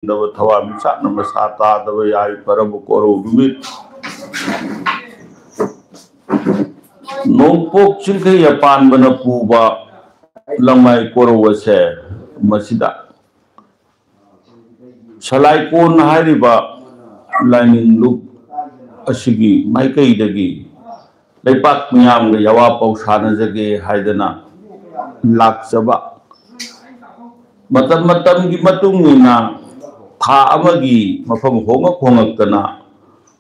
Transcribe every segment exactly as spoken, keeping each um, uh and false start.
ꯇꯤꯟꯗꯕ ꯊꯋꯥꯟꯃꯤꯆꯥꯛꯅ ꯃꯁꯥ ꯇꯥꯗꯕ ꯌꯥꯏꯐꯔꯕ ꯀꯣꯔꯧ ꯅꯨꯃꯤꯠ ꯅꯣꯡꯄꯣꯛ ꯆꯤꯡꯈꯩ ꯑꯄꯥꯟꯕꯅ ꯄꯨꯕ ꯂꯪꯃꯥꯏ ꯀꯣꯔꯧ ꯑꯁꯦ ꯃꯁꯤꯗ ꯁꯂꯥꯏꯀꯣꯟ ꯍꯥꯏꯔꯤꯕ ꯂꯥꯏꯅꯤꯡ ꯂꯨꯞ ꯑꯁꯤꯒꯤ ꯃꯥꯏꯀꯩꯗꯒꯤ ꯂꯩꯄꯥꯛ ꯃꯤꯌꯥꯝꯒ ꯌꯥꯋꯥ ꯄꯥꯎ ꯁꯥꯟꯅꯖꯒꯦ ꯍꯥꯏꯗꯅ ꯂꯥꯛꯆꯕ, ꯃꯇꯝ ꯃꯇꯝꯒꯤ ꯃꯇꯨꯡ ꯏꯟꯅ ꯊꯥ ꯑꯃꯒꯤ ꯃꯐꯝ ꯍꯣꯡꯉꯛ ꯍꯣꯡꯉꯛꯇꯅ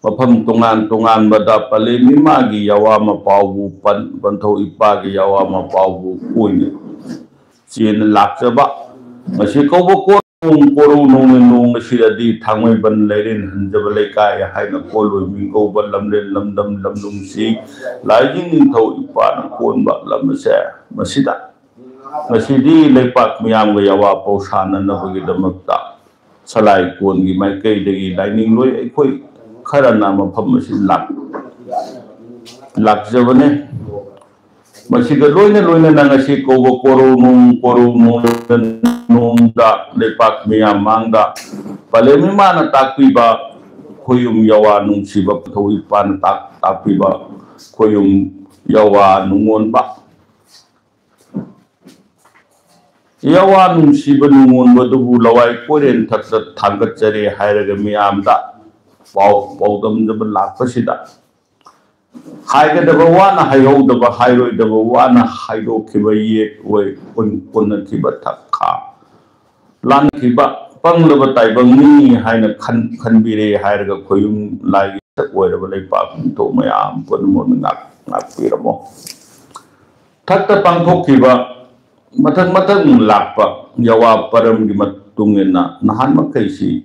ꯃꯐꯝ ꯇꯣꯉꯥꯟ ꯇꯣꯉꯥꯟꯕꯗ ꯄꯂꯦꯝ ꯏꯃꯥꯒꯤ ꯌꯥꯋꯥ ꯃꯄꯥꯎꯕꯨ ꯄꯟ-, ꯄꯟꯊꯧ ꯏꯄꯥꯒꯤ ꯌꯥꯋꯥ ꯃꯄꯥꯎꯕꯨ ꯀꯣꯏꯅ ꯆꯦꯟꯅ ꯂꯥꯛꯆꯕ꯫ ꯃꯁꯤ ꯀꯧꯕ ꯀꯣꯔꯧ ꯅꯣꯡ, ꯀꯣꯔꯧ ꯅꯣꯡꯅ ꯅꯣꯡ ꯑꯁꯤꯗꯗꯤ ꯊꯥꯡꯃꯩꯕꯟ ꯂꯩꯔꯦꯟ ꯍꯟꯖꯕ ꯂꯩꯀꯥꯏ ꯍꯥꯏꯅ ꯀꯣꯜꯂꯣꯏ ꯃꯤꯡ ꯀꯧꯕ ꯂꯝꯂꯦꯟ ꯂꯝꯗꯝ ꯂꯝꯗꯝꯁꯤ ꯂꯥꯏꯖꯤꯡ ꯅꯤꯡꯊꯧ ꯏꯄꯥꯅ ꯀꯣꯟꯕ ꯂꯝ ꯑꯁꯦ ꯃꯁꯤꯗ ꯉꯁꯤꯗꯤ ꯂꯩꯄꯥꯛ ꯃꯤꯌꯥꯝꯒ ꯌꯥꯋꯥ ꯄꯥꯎ ꯁꯥꯟꯅꯅꯕꯒꯤꯗꯃꯛꯇ ꯁꯂꯥꯏ ꯀꯣꯟꯒꯤ ꯃꯥꯏꯀꯩꯗꯒꯤ ꯂꯥꯏꯅꯤꯡ ꯂꯣꯏ ꯑꯩꯈꯣꯏ ꯈꯔꯅ ꯃꯐꯝ ꯑꯁꯤ ꯂꯥꯛ-, ꯂꯥꯛꯆꯕꯅꯦ꯫ ꯃꯁꯤꯒ ꯂꯣꯏꯅ ꯂꯣꯏꯅꯅ ꯉꯁꯤ ꯀꯧꯕ ꯀꯣꯔꯧ ꯅꯣꯡ, ꯀꯣꯔꯧ ꯅꯣꯡ ꯅꯣꯡꯗ ꯂꯩꯄꯥꯛ ꯃꯤꯌꯥꯝ ꯃꯥꯡꯗ ꯄꯂꯦꯝ ꯏꯃꯥꯅ ꯇꯥꯛꯄꯤꯕ ꯈꯣꯌꯨꯝ ꯌꯥꯋꯥ ꯅꯨꯡꯁꯤꯕ ꯄꯟꯊꯧ ꯏꯄꯥꯅ ꯇꯥꯛ-, ꯇꯥꯛꯄꯤꯕ ꯈꯣꯌꯨꯝ ꯌꯥꯋꯥ ꯅꯨꯡꯉꯣꯟꯕ꯫ ꯌꯥꯋꯥ ꯅꯨꯡꯁꯤꯕ ꯅꯨꯡꯉꯣꯟꯕꯗꯨꯕꯨ ꯂꯋꯥꯏ ꯀꯣꯏꯔꯦꯟ ꯊꯛꯇ ꯊꯥꯡꯒꯠꯆꯔꯦ ꯍꯥꯏꯔꯒ ꯃꯤꯌꯥꯝꯗ ꯄꯥꯎ ꯄꯥꯎꯗꯝꯖꯕ ꯂꯥꯛꯄꯁꯤꯗ ꯍꯥꯏꯒꯗꯕ ꯋꯥꯅ ꯍꯥꯏꯍꯧꯗꯕ, ꯍꯥꯏꯔꯣꯏꯗꯕ ꯋꯥꯅ ꯍꯥꯏꯗꯣꯛꯈꯤꯕ ꯌꯦꯠ ꯑꯣꯏ ꯄꯨꯟ-, ꯄꯨꯟꯅꯈꯤꯕ ꯊꯛꯈꯥ ꯂꯥꯟꯈꯤꯕ ꯄꯪꯂꯕ ꯇꯥꯏꯕꯪꯅꯤ ꯍꯥꯏꯅ ꯈꯟ-, ꯈꯟꯕꯤꯔꯦ ꯍꯥꯏꯔꯒ ꯈꯣꯌꯨꯝ ꯂꯥꯏꯒꯤ ꯁꯛ ꯑꯣꯏꯔꯕ ꯂꯩꯄꯥꯛ ꯅꯤꯡꯊꯧ ꯃꯌꯥꯝ ꯄꯨꯝꯅꯃꯛꯅ ꯉꯥꯛ-, ꯉꯥꯛꯄꯤꯔꯝꯃꯣ꯫ ꯊꯛꯇ ꯄꯥꯡꯊꯣꯛꯈꯤꯕ ꯃꯊꯪ ꯃꯊꯪ ꯂꯥꯛꯄ ꯌꯥꯋꯥ ꯄꯔꯝꯒꯤ ꯃꯇꯨꯡ ꯏꯟꯅ ꯅꯍꯥꯟ ꯃꯈꯩꯁꯤ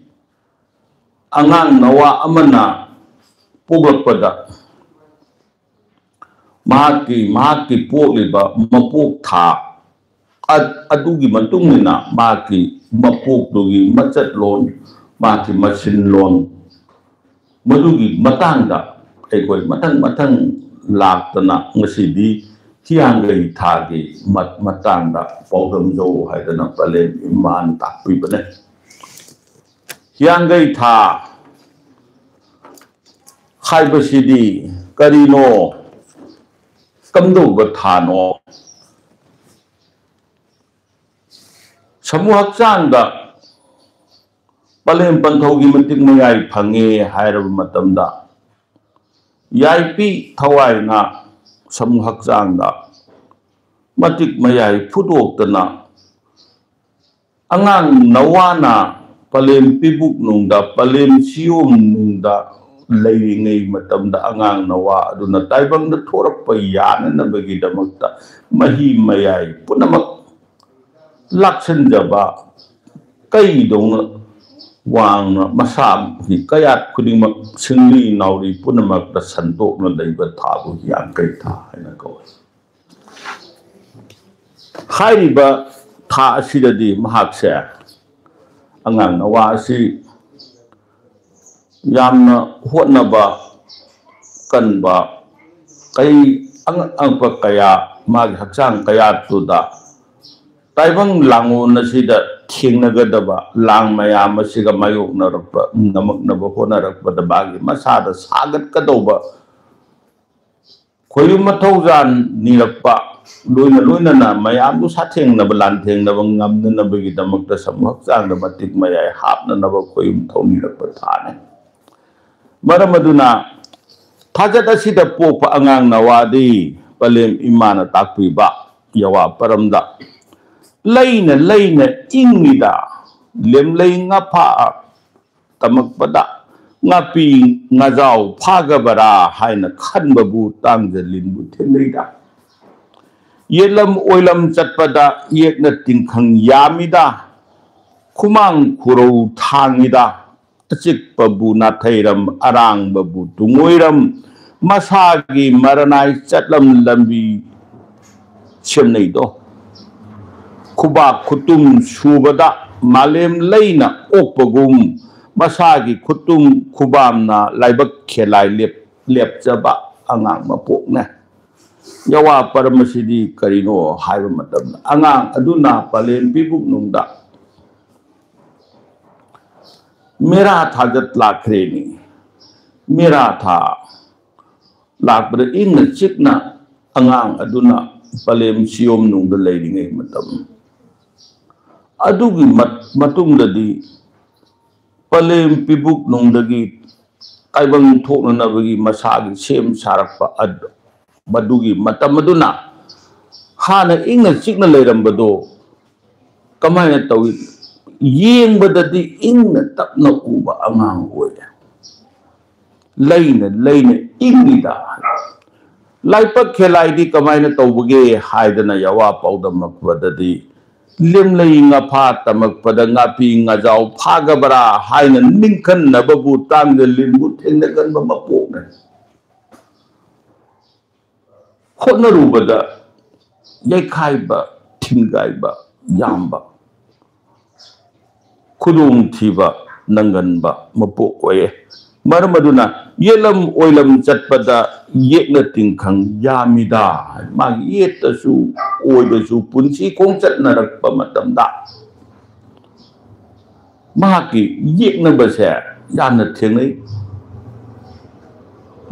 ꯑꯉꯥꯡ ꯅꯋꯥ ꯑꯃꯅ ꯄꯣꯛꯂꯛꯄꯗ ꯃꯍꯥꯛꯀꯤ, ꯃꯍꯥꯛꯀꯤ ꯄꯣꯛꯂꯤꯕ ꯃꯄꯣꯛ ꯊꯥ ꯑ-, ꯑꯗꯨꯒꯤ ꯃꯇꯨꯡ ꯏꯟꯅ ꯃꯍꯥꯛꯀꯤ ꯃꯄꯣꯛꯇꯨꯒꯤ ꯃꯆꯠꯂꯣꯟ, ꯃꯍꯥꯛꯀꯤ ꯃꯆꯤꯟꯂꯣꯟ, ꯃꯗꯨꯒꯤ ꯃꯇꯥꯡꯗ ꯑꯩꯈꯣꯏ ꯃꯊꯪ ꯃꯊꯪ ꯂꯥꯛꯇꯅ ꯉꯁꯤꯗꯤ ꯍꯤꯌꯥꯡꯒꯩ ꯊꯥꯒꯤ ꯃ-, ꯃꯇꯥꯡꯗ ꯄꯥꯎꯗꯝꯖꯧ ꯍꯥꯏꯗꯅ ꯄꯂꯦꯝ ꯏꯃꯥꯅ ꯇꯥꯛꯄꯤꯕꯅꯦ꯫ ꯍꯤꯌꯥꯡꯒꯩ ꯊꯥ ꯍꯥꯏꯕꯁꯤꯗꯤ ꯀꯔꯤꯅꯣ? ꯀꯝꯗꯧꯕ ꯊꯥꯅꯣ? ꯁꯃꯨ ꯍꯛꯆꯥꯡꯗ ꯄꯂꯦꯝ ꯄꯟꯊꯧꯒꯤ ꯃꯇꯤꯛ ꯃꯌꯥꯏ ꯐꯪꯉꯦ ꯍꯥꯏꯔꯕ ꯃꯇꯝꯗ, ꯌꯥꯏꯄꯤ ꯊꯋꯥꯏꯅ ꯁꯃꯨ ꯍꯛꯆꯥꯡꯗ ꯃꯇꯤꯛ ꯃꯌꯥꯏ ꯐꯨꯗꯣꯛꯇꯅ, ꯑꯉꯥꯡ ꯅꯋꯥꯅ ꯄꯂꯦꯝ ꯄꯤꯕꯨꯛꯅꯨꯡꯗ, ꯄꯂꯦꯝ ꯁꯤꯌꯣꯝꯅꯨꯡꯗ ꯂꯩꯔꯤꯉꯩ ꯃꯇꯝꯗ, ꯑꯉꯥꯡ ꯅꯋꯥ ꯑꯗꯨꯅ ꯇꯥꯏꯕꯪꯗ ꯊꯣꯔꯛꯄ ꯌꯥꯅꯅꯕꯒꯤꯗꯃꯛꯇ ꯃꯍꯤ ꯃꯌꯥꯏ ꯄꯨꯝꯅꯃꯛ ꯂꯥꯛꯁꯤꯟꯖꯕ ꯀꯩꯗꯧꯅ ꯋꯥꯡꯅ ꯃꯁꯥꯒꯤ ꯀꯌꯥꯠ ꯈꯨꯗꯤꯡꯃꯛ ꯁꯤꯡꯂꯤ ꯅꯥꯎꯔꯤ ꯄꯨꯝꯅꯃꯛꯇ ꯁꯟꯗꯣꯛꯅ ꯂꯩꯕ ꯊꯥꯕꯨ ꯍꯤꯌꯥꯡꯀꯩ ꯊꯥ ꯍꯥꯏꯅ ꯀꯧꯏ꯫ ꯍꯥꯏꯔꯤꯕ ꯊꯥ ꯑꯁꯤꯗꯗꯤ ꯃꯍꯥꯛꯁꯦ, ꯑꯉꯥꯡ ꯅꯋꯥ ꯑꯁꯤ ꯌꯥꯝꯅ ꯍꯣꯠꯅꯕ ꯀꯟꯕ, ꯀꯩ ꯑꯉꯛ ꯑꯉꯛꯄ ꯀꯌꯥ ꯃꯥꯒꯤ ꯍꯛꯆꯥꯡ ꯀꯌꯥꯠꯇꯨꯗ ꯇꯥꯏꯕꯪ ꯂꯥꯡꯑꯣꯟ ꯑꯁꯤꯗ ꯊꯦꯡꯅꯒꯗꯕ ꯂꯥꯡ ꯃꯌꯥꯝ ꯑꯁꯤꯒ ꯃꯥꯌꯣꯛꯅꯔꯛꯄ ꯉꯝꯃꯛꯅꯕ ꯍꯣꯠꯅꯔꯛꯄꯗ ꯃꯥꯒꯤ ꯃꯁꯥꯗ ꯁꯥꯒꯠꯀꯗꯧꯕ ꯈꯣꯏꯌꯨꯝ ꯃꯊꯧꯖꯥꯟ ꯅꯤꯔꯛꯄ, ꯂꯣꯏꯅ ꯂꯣꯏꯅꯅ ꯃꯌꯥꯝꯕꯨ ꯁꯥꯊꯦꯡꯅꯕ ꯂꯥꯟꯊꯦꯡꯅꯕ ꯉꯝꯅꯅꯕꯒꯤꯗꯃꯛꯇ ꯁꯃꯨ ꯍꯛꯆꯥꯡꯗ ꯃꯇꯤꯛ ꯃꯌꯥꯏ ꯍꯥꯞꯅꯅꯕ ꯈꯣꯏꯌꯨꯝ ꯊꯧꯅꯤꯔꯛꯄ ꯊꯥꯅꯤ꯫ ꯃꯔꯝ ꯑꯗꯨꯅ ꯊꯥꯖꯠ ꯑꯁꯤꯗ ꯄꯣꯛꯄ ꯑꯉꯥꯡ ꯅꯋꯥꯗꯤ ꯄꯂꯦꯝ ꯏꯃꯥꯅ ꯇꯥꯛꯄꯤꯕ ꯌꯋꯥ ꯄꯔꯝꯗ ꯂꯩꯅ ꯂꯩꯅ ꯏꯪꯉꯤꯗ, ꯂꯦꯝꯂꯩ ꯉꯥꯐꯥ ꯇꯝꯃꯛꯄꯗ ꯉꯥꯄꯤ ꯉꯥꯖꯥꯎ ꯐꯥꯒꯕꯔꯥ ꯍꯥꯏꯅ ꯈꯟꯕꯕꯨ ꯇꯥꯡꯖꯂꯤꯟꯕꯨ ꯊꯦꯡꯅꯩꯗ꯫ ꯌꯦꯠꯂꯝ ꯑꯣꯏꯂꯝ ꯆꯠꯄꯗ ꯌꯦꯛꯅ ꯇꯤꯡꯈꯪ ꯌꯥꯝꯃꯤꯗ, ꯈꯨꯃꯥꯡ ꯈꯨꯔꯧ ꯊꯥꯡꯉꯤꯗ, ꯑꯆꯤꯛꯄꯕꯨ ꯅꯥꯊꯩꯔꯝ, ꯑꯔꯥꯡꯕꯕꯨ ꯇꯨꯡꯑꯣꯏꯔꯝ, ꯃꯁꯥꯒꯤ ꯃꯔꯅꯥꯏ ꯆꯠꯂꯝ ꯂꯝꯕꯤ ꯁꯦꯝꯅꯩꯗꯣ꯫ ꯈꯨꯕꯥꯛ ꯈꯨꯇꯨꯝ ꯁꯨꯕꯗ ꯃꯥꯂꯦꯝ ꯂꯩꯅ ꯑꯣꯛꯄꯒꯨꯝ, ꯃꯁꯥꯒꯤ ꯈꯨꯇꯨꯝ ꯈꯨꯕꯥꯝꯅ ꯂꯥꯏꯕꯛ ꯈꯦꯂꯥꯏ ꯂꯦꯞ-, ꯂꯦꯞꯆꯕ ꯑꯉꯥꯡ ꯃꯄꯣꯛꯅꯦ꯫ ꯌꯋꯥ ꯄꯔꯝ ꯑꯁꯤꯗꯤ ꯀꯔꯤꯅꯣ ꯍꯥꯏꯕ ꯃꯇꯝꯗ, ꯑꯉꯥꯡ ꯑꯗꯨꯅ ꯄꯂꯦꯝ ꯄꯤꯕꯨꯛꯅꯨꯡꯗ ꯃꯦꯔꯥ ꯊꯥꯖꯠ ꯂꯥꯛꯈ꯭ꯔꯦꯅꯦ꯫ ꯃꯦꯔꯥ ꯊꯥ ꯂꯥꯛꯄꯗ ꯏꯪꯅ ꯆꯤꯛꯅ ꯑꯉꯥꯡ ꯑꯗꯨꯅ ꯄꯂꯦꯝ ꯁꯤꯌꯣꯝ ꯅꯨꯡꯗ ꯂꯩꯔꯤꯉꯩ ꯃꯇꯝ ꯑꯗꯨꯒꯤ ꯃꯠ-, ꯃꯇꯨꯡꯗꯗꯤ ꯄꯂꯦꯝ ꯄꯤꯕꯨꯛ ꯅꯨꯡꯗꯒꯤ ꯇꯥꯏꯕꯪ ꯊꯣꯛꯅꯅꯕꯒꯤ ꯃꯁꯥꯒꯤ ꯁꯦꯝ ꯁꯥꯔꯛꯄ ꯑꯗ-, ꯃꯗꯨꯒꯤ ꯃꯇꯝ ꯑꯗꯨꯅ ꯍꯥꯟꯅ ꯏꯪꯅ ꯆꯤꯛꯅ ꯂꯩꯔꯝꯕꯗꯣ ꯀꯃꯥꯏꯅ ꯇꯧꯏ? ꯌꯦꯡꯕꯗꯗꯤ ꯏꯪꯅ ꯇꯞꯅ ꯎꯕ ꯑꯉꯥꯡ ꯑꯣꯏꯔꯦ꯫ ꯂꯩꯅ ꯂꯩꯅ ꯏꯪꯉꯤꯗ꯫ ꯂꯥꯏꯄꯛ ꯈꯦꯂꯥꯏꯗꯤ ꯀꯃꯥꯏꯅ ꯇꯧꯕꯒꯦ ꯍꯥꯏꯗꯅ ꯌꯥꯋꯥ ꯄꯥꯎꯗꯝꯃꯛꯄꯗꯗꯤ ꯂꯦꯝꯂꯩ ꯉꯥꯐꯥ ꯇꯝꯃꯛꯄꯗ ꯉꯥꯄꯤ ꯉꯥꯖꯥꯎ ꯐꯥꯒꯕ꯭ꯔꯥ ꯍꯥꯏꯅ ꯅꯤꯡꯈꯟꯅꯕꯕꯨ ꯇꯥꯡꯖ ꯂꯤꯟꯕꯨ ꯊꯦꯡꯅꯒꯟꯕ ꯃꯄꯣꯛꯅ ꯍꯣꯠꯅꯔꯨꯕꯗ ꯌꯩꯈꯥꯏꯕ, ꯊꯤꯟꯒꯥꯏꯕ ꯌꯥꯝꯕ, ꯈꯨꯗꯣꯡꯊꯤꯕ ꯅꯪꯒꯟꯕ ꯃꯄꯣꯛ ꯑꯣꯏꯌꯦ꯫ ꯃꯔꯝ ꯑꯗꯨꯅ ꯌꯦꯠꯂꯝ ꯑꯣꯏꯂꯝ ꯆꯠꯄꯗ ꯌꯦꯛꯅ ꯇꯤꯡꯈꯪ ꯌꯥꯝꯃꯤꯗ꯫ ꯃꯥꯒꯤ ꯌꯦꯠꯇꯁꯨ ꯑꯣꯏꯗꯁꯨ ꯄꯨꯟꯁꯤ ꯈꯣꯡꯆꯠꯅꯔꯛꯄ ꯃꯇꯝꯗ ꯃꯍꯥꯛꯀꯤ ꯌꯦꯛꯅꯕꯁꯦ ꯌꯥꯝꯅ ꯊꯦꯡꯅꯩ꯫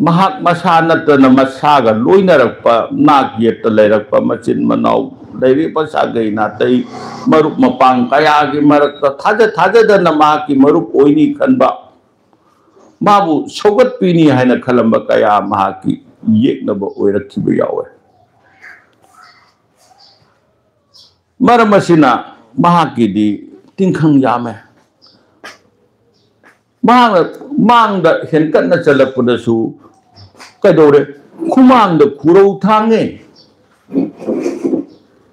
ꯃꯍꯥꯛ ꯃꯁꯥ ꯅꯠꯇꯅ ꯃꯁꯥꯒ ꯂꯣꯏꯅꯔꯛꯄ, ꯅꯥꯛ ꯌꯦꯠꯇ ꯂꯩꯔꯛꯄ ꯃꯆꯤꯟ ꯃꯅꯥꯎ ꯂꯩꯔꯤꯕ ꯁꯥꯒꯩ ꯅꯥꯇꯩ, ꯃꯔꯨꯞ ꯃꯄꯥꯡ ꯀꯌꯥꯒꯤ ꯃꯔꯛꯇ ꯊꯥꯖ ꯊꯥꯖꯗꯅ ꯃꯍꯥꯛꯀꯤ ꯃꯔꯨꯞ ꯑꯣꯏꯅꯤ ꯈꯟꯕ, ꯃꯥꯕꯨ ꯁꯧꯒꯠꯄꯤꯅꯤ ꯍꯥꯏꯅ ꯈꯜꯂꯝꯕ ꯀꯌꯥ ꯃꯍꯥꯛꯀꯤ ꯌꯦꯛꯅꯕ ꯑꯣꯏꯔꯛꯈꯤꯕ ꯌꯥꯎꯋꯦ꯫ ꯃꯔꯝ ꯑꯁꯤꯅ ꯃꯍꯥꯛꯀꯤꯗꯤ ꯇꯤꯡꯈꯪ ꯌꯥꯝꯃꯦ꯫ ꯃꯍꯥꯛꯅ ꯃꯥꯡꯗ ꯍꯦꯟꯀꯠꯅ ꯆꯠꯂꯛꯄꯗꯁꯨ ꯀꯩꯗꯧꯔꯦ? ꯈꯨꯃꯥꯡꯗ ꯈꯨꯔꯧ ꯊꯥꯡꯉꯦ꯫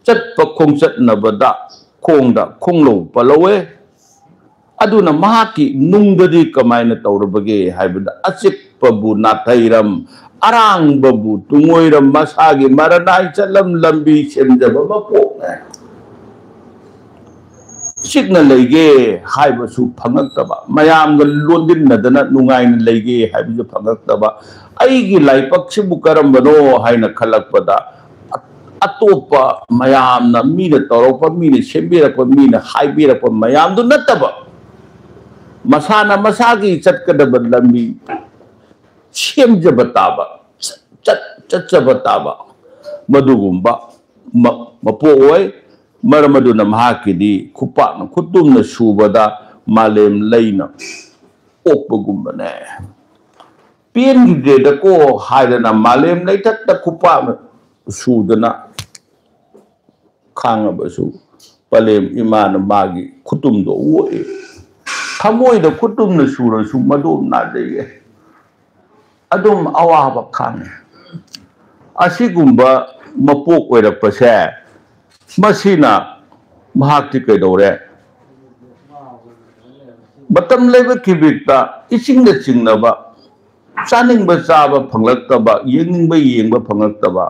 ꯆꯠꯄ ꯈꯣꯡꯆꯠꯅꯕꯗ ꯈꯣꯡꯗ ꯈꯣꯡꯂꯧ ꯄꯜꯂꯧꯋꯦ꯫ ꯑꯗꯨꯅ ꯃꯍꯥꯛꯀꯤ ꯅꯨꯡꯗꯗꯤ ꯀꯃꯥꯏꯅ ꯇꯧꯔꯕꯒꯦ ꯍꯥꯏꯕꯗ, ꯑꯆꯤꯛꯄꯕꯨ ꯅꯥꯊꯩꯔꯝ, ꯑꯔꯥꯡꯕꯕꯨ ꯇꯨꯡꯑꯣꯏꯔꯝ, ꯃꯁꯥꯒꯤ ꯃꯔꯅꯥꯏ ꯆꯠꯂꯝ ꯂꯝꯕꯤ ꯁꯦꯝꯖꯕ ꯃꯄꯣꯛꯅꯦ꯫ ꯆꯤꯛꯅ ꯂꯩꯒꯦ ꯍꯥꯏꯕꯁꯨ ꯐꯪꯉꯛꯇꯕ, ꯃꯌꯥꯝꯒ ꯂꯣꯟꯗꯤꯟꯅꯗꯅ ꯅꯨꯡꯉꯥꯏꯅ ꯂꯩꯒꯦ ꯍꯥꯏꯕꯁꯨ ꯐꯪꯉꯛꯇꯕ, ꯑꯩꯒꯤ ꯂꯥꯏꯕꯛꯁꯤꯕꯨ ꯀꯔꯝꯕꯅꯣ ꯍꯥꯏꯅ ꯈꯜꯂꯛꯄꯗ, ꯑꯇꯣꯞꯄ ꯃꯌꯥꯝꯅ, ꯃꯤꯅ ꯇꯧꯔꯛꯄ, ꯃꯤꯅ ꯁꯦꯝꯕꯤꯔꯛꯄ, ꯃꯤꯅ ꯍꯥꯏꯕꯤꯔꯛꯄ ꯃꯌꯥꯝꯗꯨ ꯅꯠꯇꯕ, ꯃꯁꯥꯅ ꯃꯁꯥꯒꯤ ꯆꯠꯀꯗꯕ ꯂꯝꯕꯤ ꯁꯦꯝꯖꯕ ꯇꯥꯕ, ꯆꯠ-, ꯆꯠꯆꯕ ꯇꯥꯕ, ꯃꯗꯨꯒꯨꯝꯕ ꯃ-, ꯃꯄꯣꯛ ꯑꯣꯏ꯫ ꯃꯔꯝ ꯑꯗꯨꯅ ꯃꯍꯥꯛꯀꯤꯗꯤ ꯈꯨꯄꯥꯛꯅ ꯈꯨꯇꯨꯝꯅ ꯁꯨꯕꯗ ꯃꯥꯂꯦꯝ ꯂꯩꯅ ꯑꯣꯛꯄꯒꯨꯝꯕꯅꯦ꯫ ꯄꯦꯟꯈꯤꯗ꯭ꯔꯦꯗꯀꯣ ꯍꯥꯏꯗꯅ ꯃꯥꯂꯦꯝ ꯂꯩꯊꯛꯇ ꯈꯨꯄꯥꯛꯅ ꯁꯨꯗꯅ ꯈꯥꯡꯉꯕꯁꯨ ꯄꯂꯦꯝ ꯏꯃꯥꯅ ꯃꯥꯒꯤ ꯈꯨꯇꯨꯝꯗꯣ ꯑꯣꯛꯏ꯫ ꯊꯃꯣꯏꯗ ꯈꯨꯇꯨꯝꯅ ꯁꯨꯔꯁꯨ ꯃꯗꯣꯝ ꯅꯥꯖꯩꯌꯦ꯫ ꯑꯗꯨꯝ ꯑꯋꯥꯕ ꯈꯥꯡꯉꯦ꯫ ꯑꯁꯤꯒꯨꯝꯕ ꯃꯄꯣꯛ ꯑꯣꯏꯔꯛꯄꯁꯦ, ꯃꯁꯤꯅ ꯃꯍꯥꯛꯇꯤ ꯀꯩꯗꯧꯔꯦ? ꯃꯇꯝ ꯂꯩꯕ ꯈꯤꯕꯤꯛꯇ ꯏꯆꯤꯡꯗ ꯆꯤꯡꯅꯕ, ꯆꯥꯅꯤꯡꯕ ꯆꯥꯕ ꯐꯪꯂꯛꯇꯕ, ꯌꯦꯡꯅꯤꯡꯕ ꯌꯦꯡꯕ ꯐꯪꯂꯛꯇꯕ,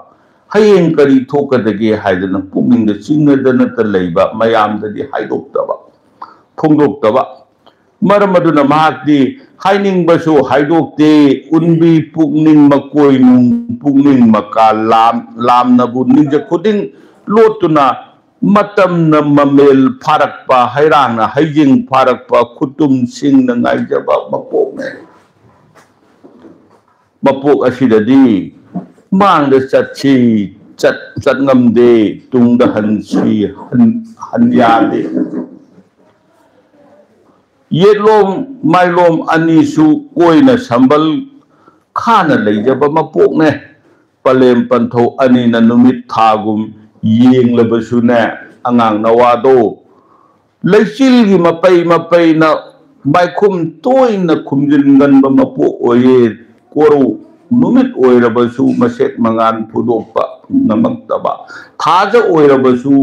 ꯍꯌꯦꯡ ꯀꯔꯤ ꯊꯣꯛꯀꯗꯒꯦ ꯍꯥꯏꯗꯅ ꯄꯨꯛꯅꯤꯡꯗ ꯆꯤꯡꯅꯗꯅꯇ ꯂꯩꯕ, ꯃꯌꯥꯝꯗꯗꯤ ꯍꯥꯏꯗꯣꯛꯇꯕ, ꯐꯣꯡꯗꯣꯛꯇꯕ꯫ ꯃꯔꯝ ꯑꯗꯨꯅ ꯃꯍꯥꯛꯇꯤ ꯍꯥꯏꯅꯤꯡꯕꯁꯨ ꯍꯥꯏꯗꯣꯛꯇꯦ꯫ ꯎꯟꯕꯤ ꯄꯨꯛꯅꯤꯡ ꯃꯀꯣꯏꯅꯨꯡ, ꯄꯨꯛꯅꯤꯡ ꯃꯀꯥ ꯂꯥꯝ-, ꯂꯥꯝꯅꯕꯨ ꯅꯤꯡꯖ ꯈꯨꯗꯤꯡ ꯂꯣꯠꯇꯨꯅ ꯃꯇꯝꯅ ꯃꯃꯦꯜ ꯐꯥꯔꯛꯄ, ꯍꯩꯔꯥꯡꯅ ꯍꯩꯖꯤꯡ ꯐꯥꯔꯛꯄ, ꯈꯨꯇꯨꯝꯁꯤꯡꯅ ꯉꯥꯏꯖꯕ ꯃꯄꯣꯛꯅꯦ꯫ ꯃꯄꯣꯛ ꯑꯁꯤꯗꯗꯤ ꯃꯥꯡꯗ ꯆꯠꯁꯤ, ꯆꯠ-, ꯆꯠ ꯉꯝꯗꯦ, ꯇꯨꯡꯗ ꯍꯟꯁꯤ, ꯍꯟ-, ꯍꯟ ꯌꯥꯗꯦ꯫ ꯌꯦꯠꯂꯣꯝ ꯃꯥꯏꯂꯣꯝ ꯑꯅꯤꯁꯨ ꯀꯣꯏꯅ ꯁꯝꯕꯜ ꯈꯥꯅ ꯂꯩꯖꯕ ꯃꯄꯣꯛꯅꯦ꯫ ꯄꯂꯦꯝ ꯄꯟꯊꯧ ꯑꯅꯤꯅ ꯅꯨꯃꯤꯠ ꯊꯥꯒꯨꯝ ꯌꯦꯡꯂꯕꯁꯨꯅꯦ, ꯑꯉꯥꯡ ꯅꯋꯥꯗꯣ ꯂꯩꯆꯤꯜꯒꯤ ꯃꯄꯩ ꯃꯄꯩꯅ ꯃꯥꯏꯈꯨꯝ ꯇꯣꯏꯅ ꯈꯨꯝꯖꯤꯟꯒꯟꯕ ꯃꯄꯣꯛ ꯑꯣꯏꯌꯦ꯫ ꯀꯣꯔꯧ ꯅꯨꯃꯤꯠ ꯑꯣꯏꯔꯕꯁꯨ ꯃꯁꯦꯛ ꯃꯉꯥꯜ ꯐꯨꯗꯣꯛꯄ ꯉꯝꯃꯛꯇꯕ, ꯊꯥꯖ ꯑꯣꯏꯔꯕꯁꯨ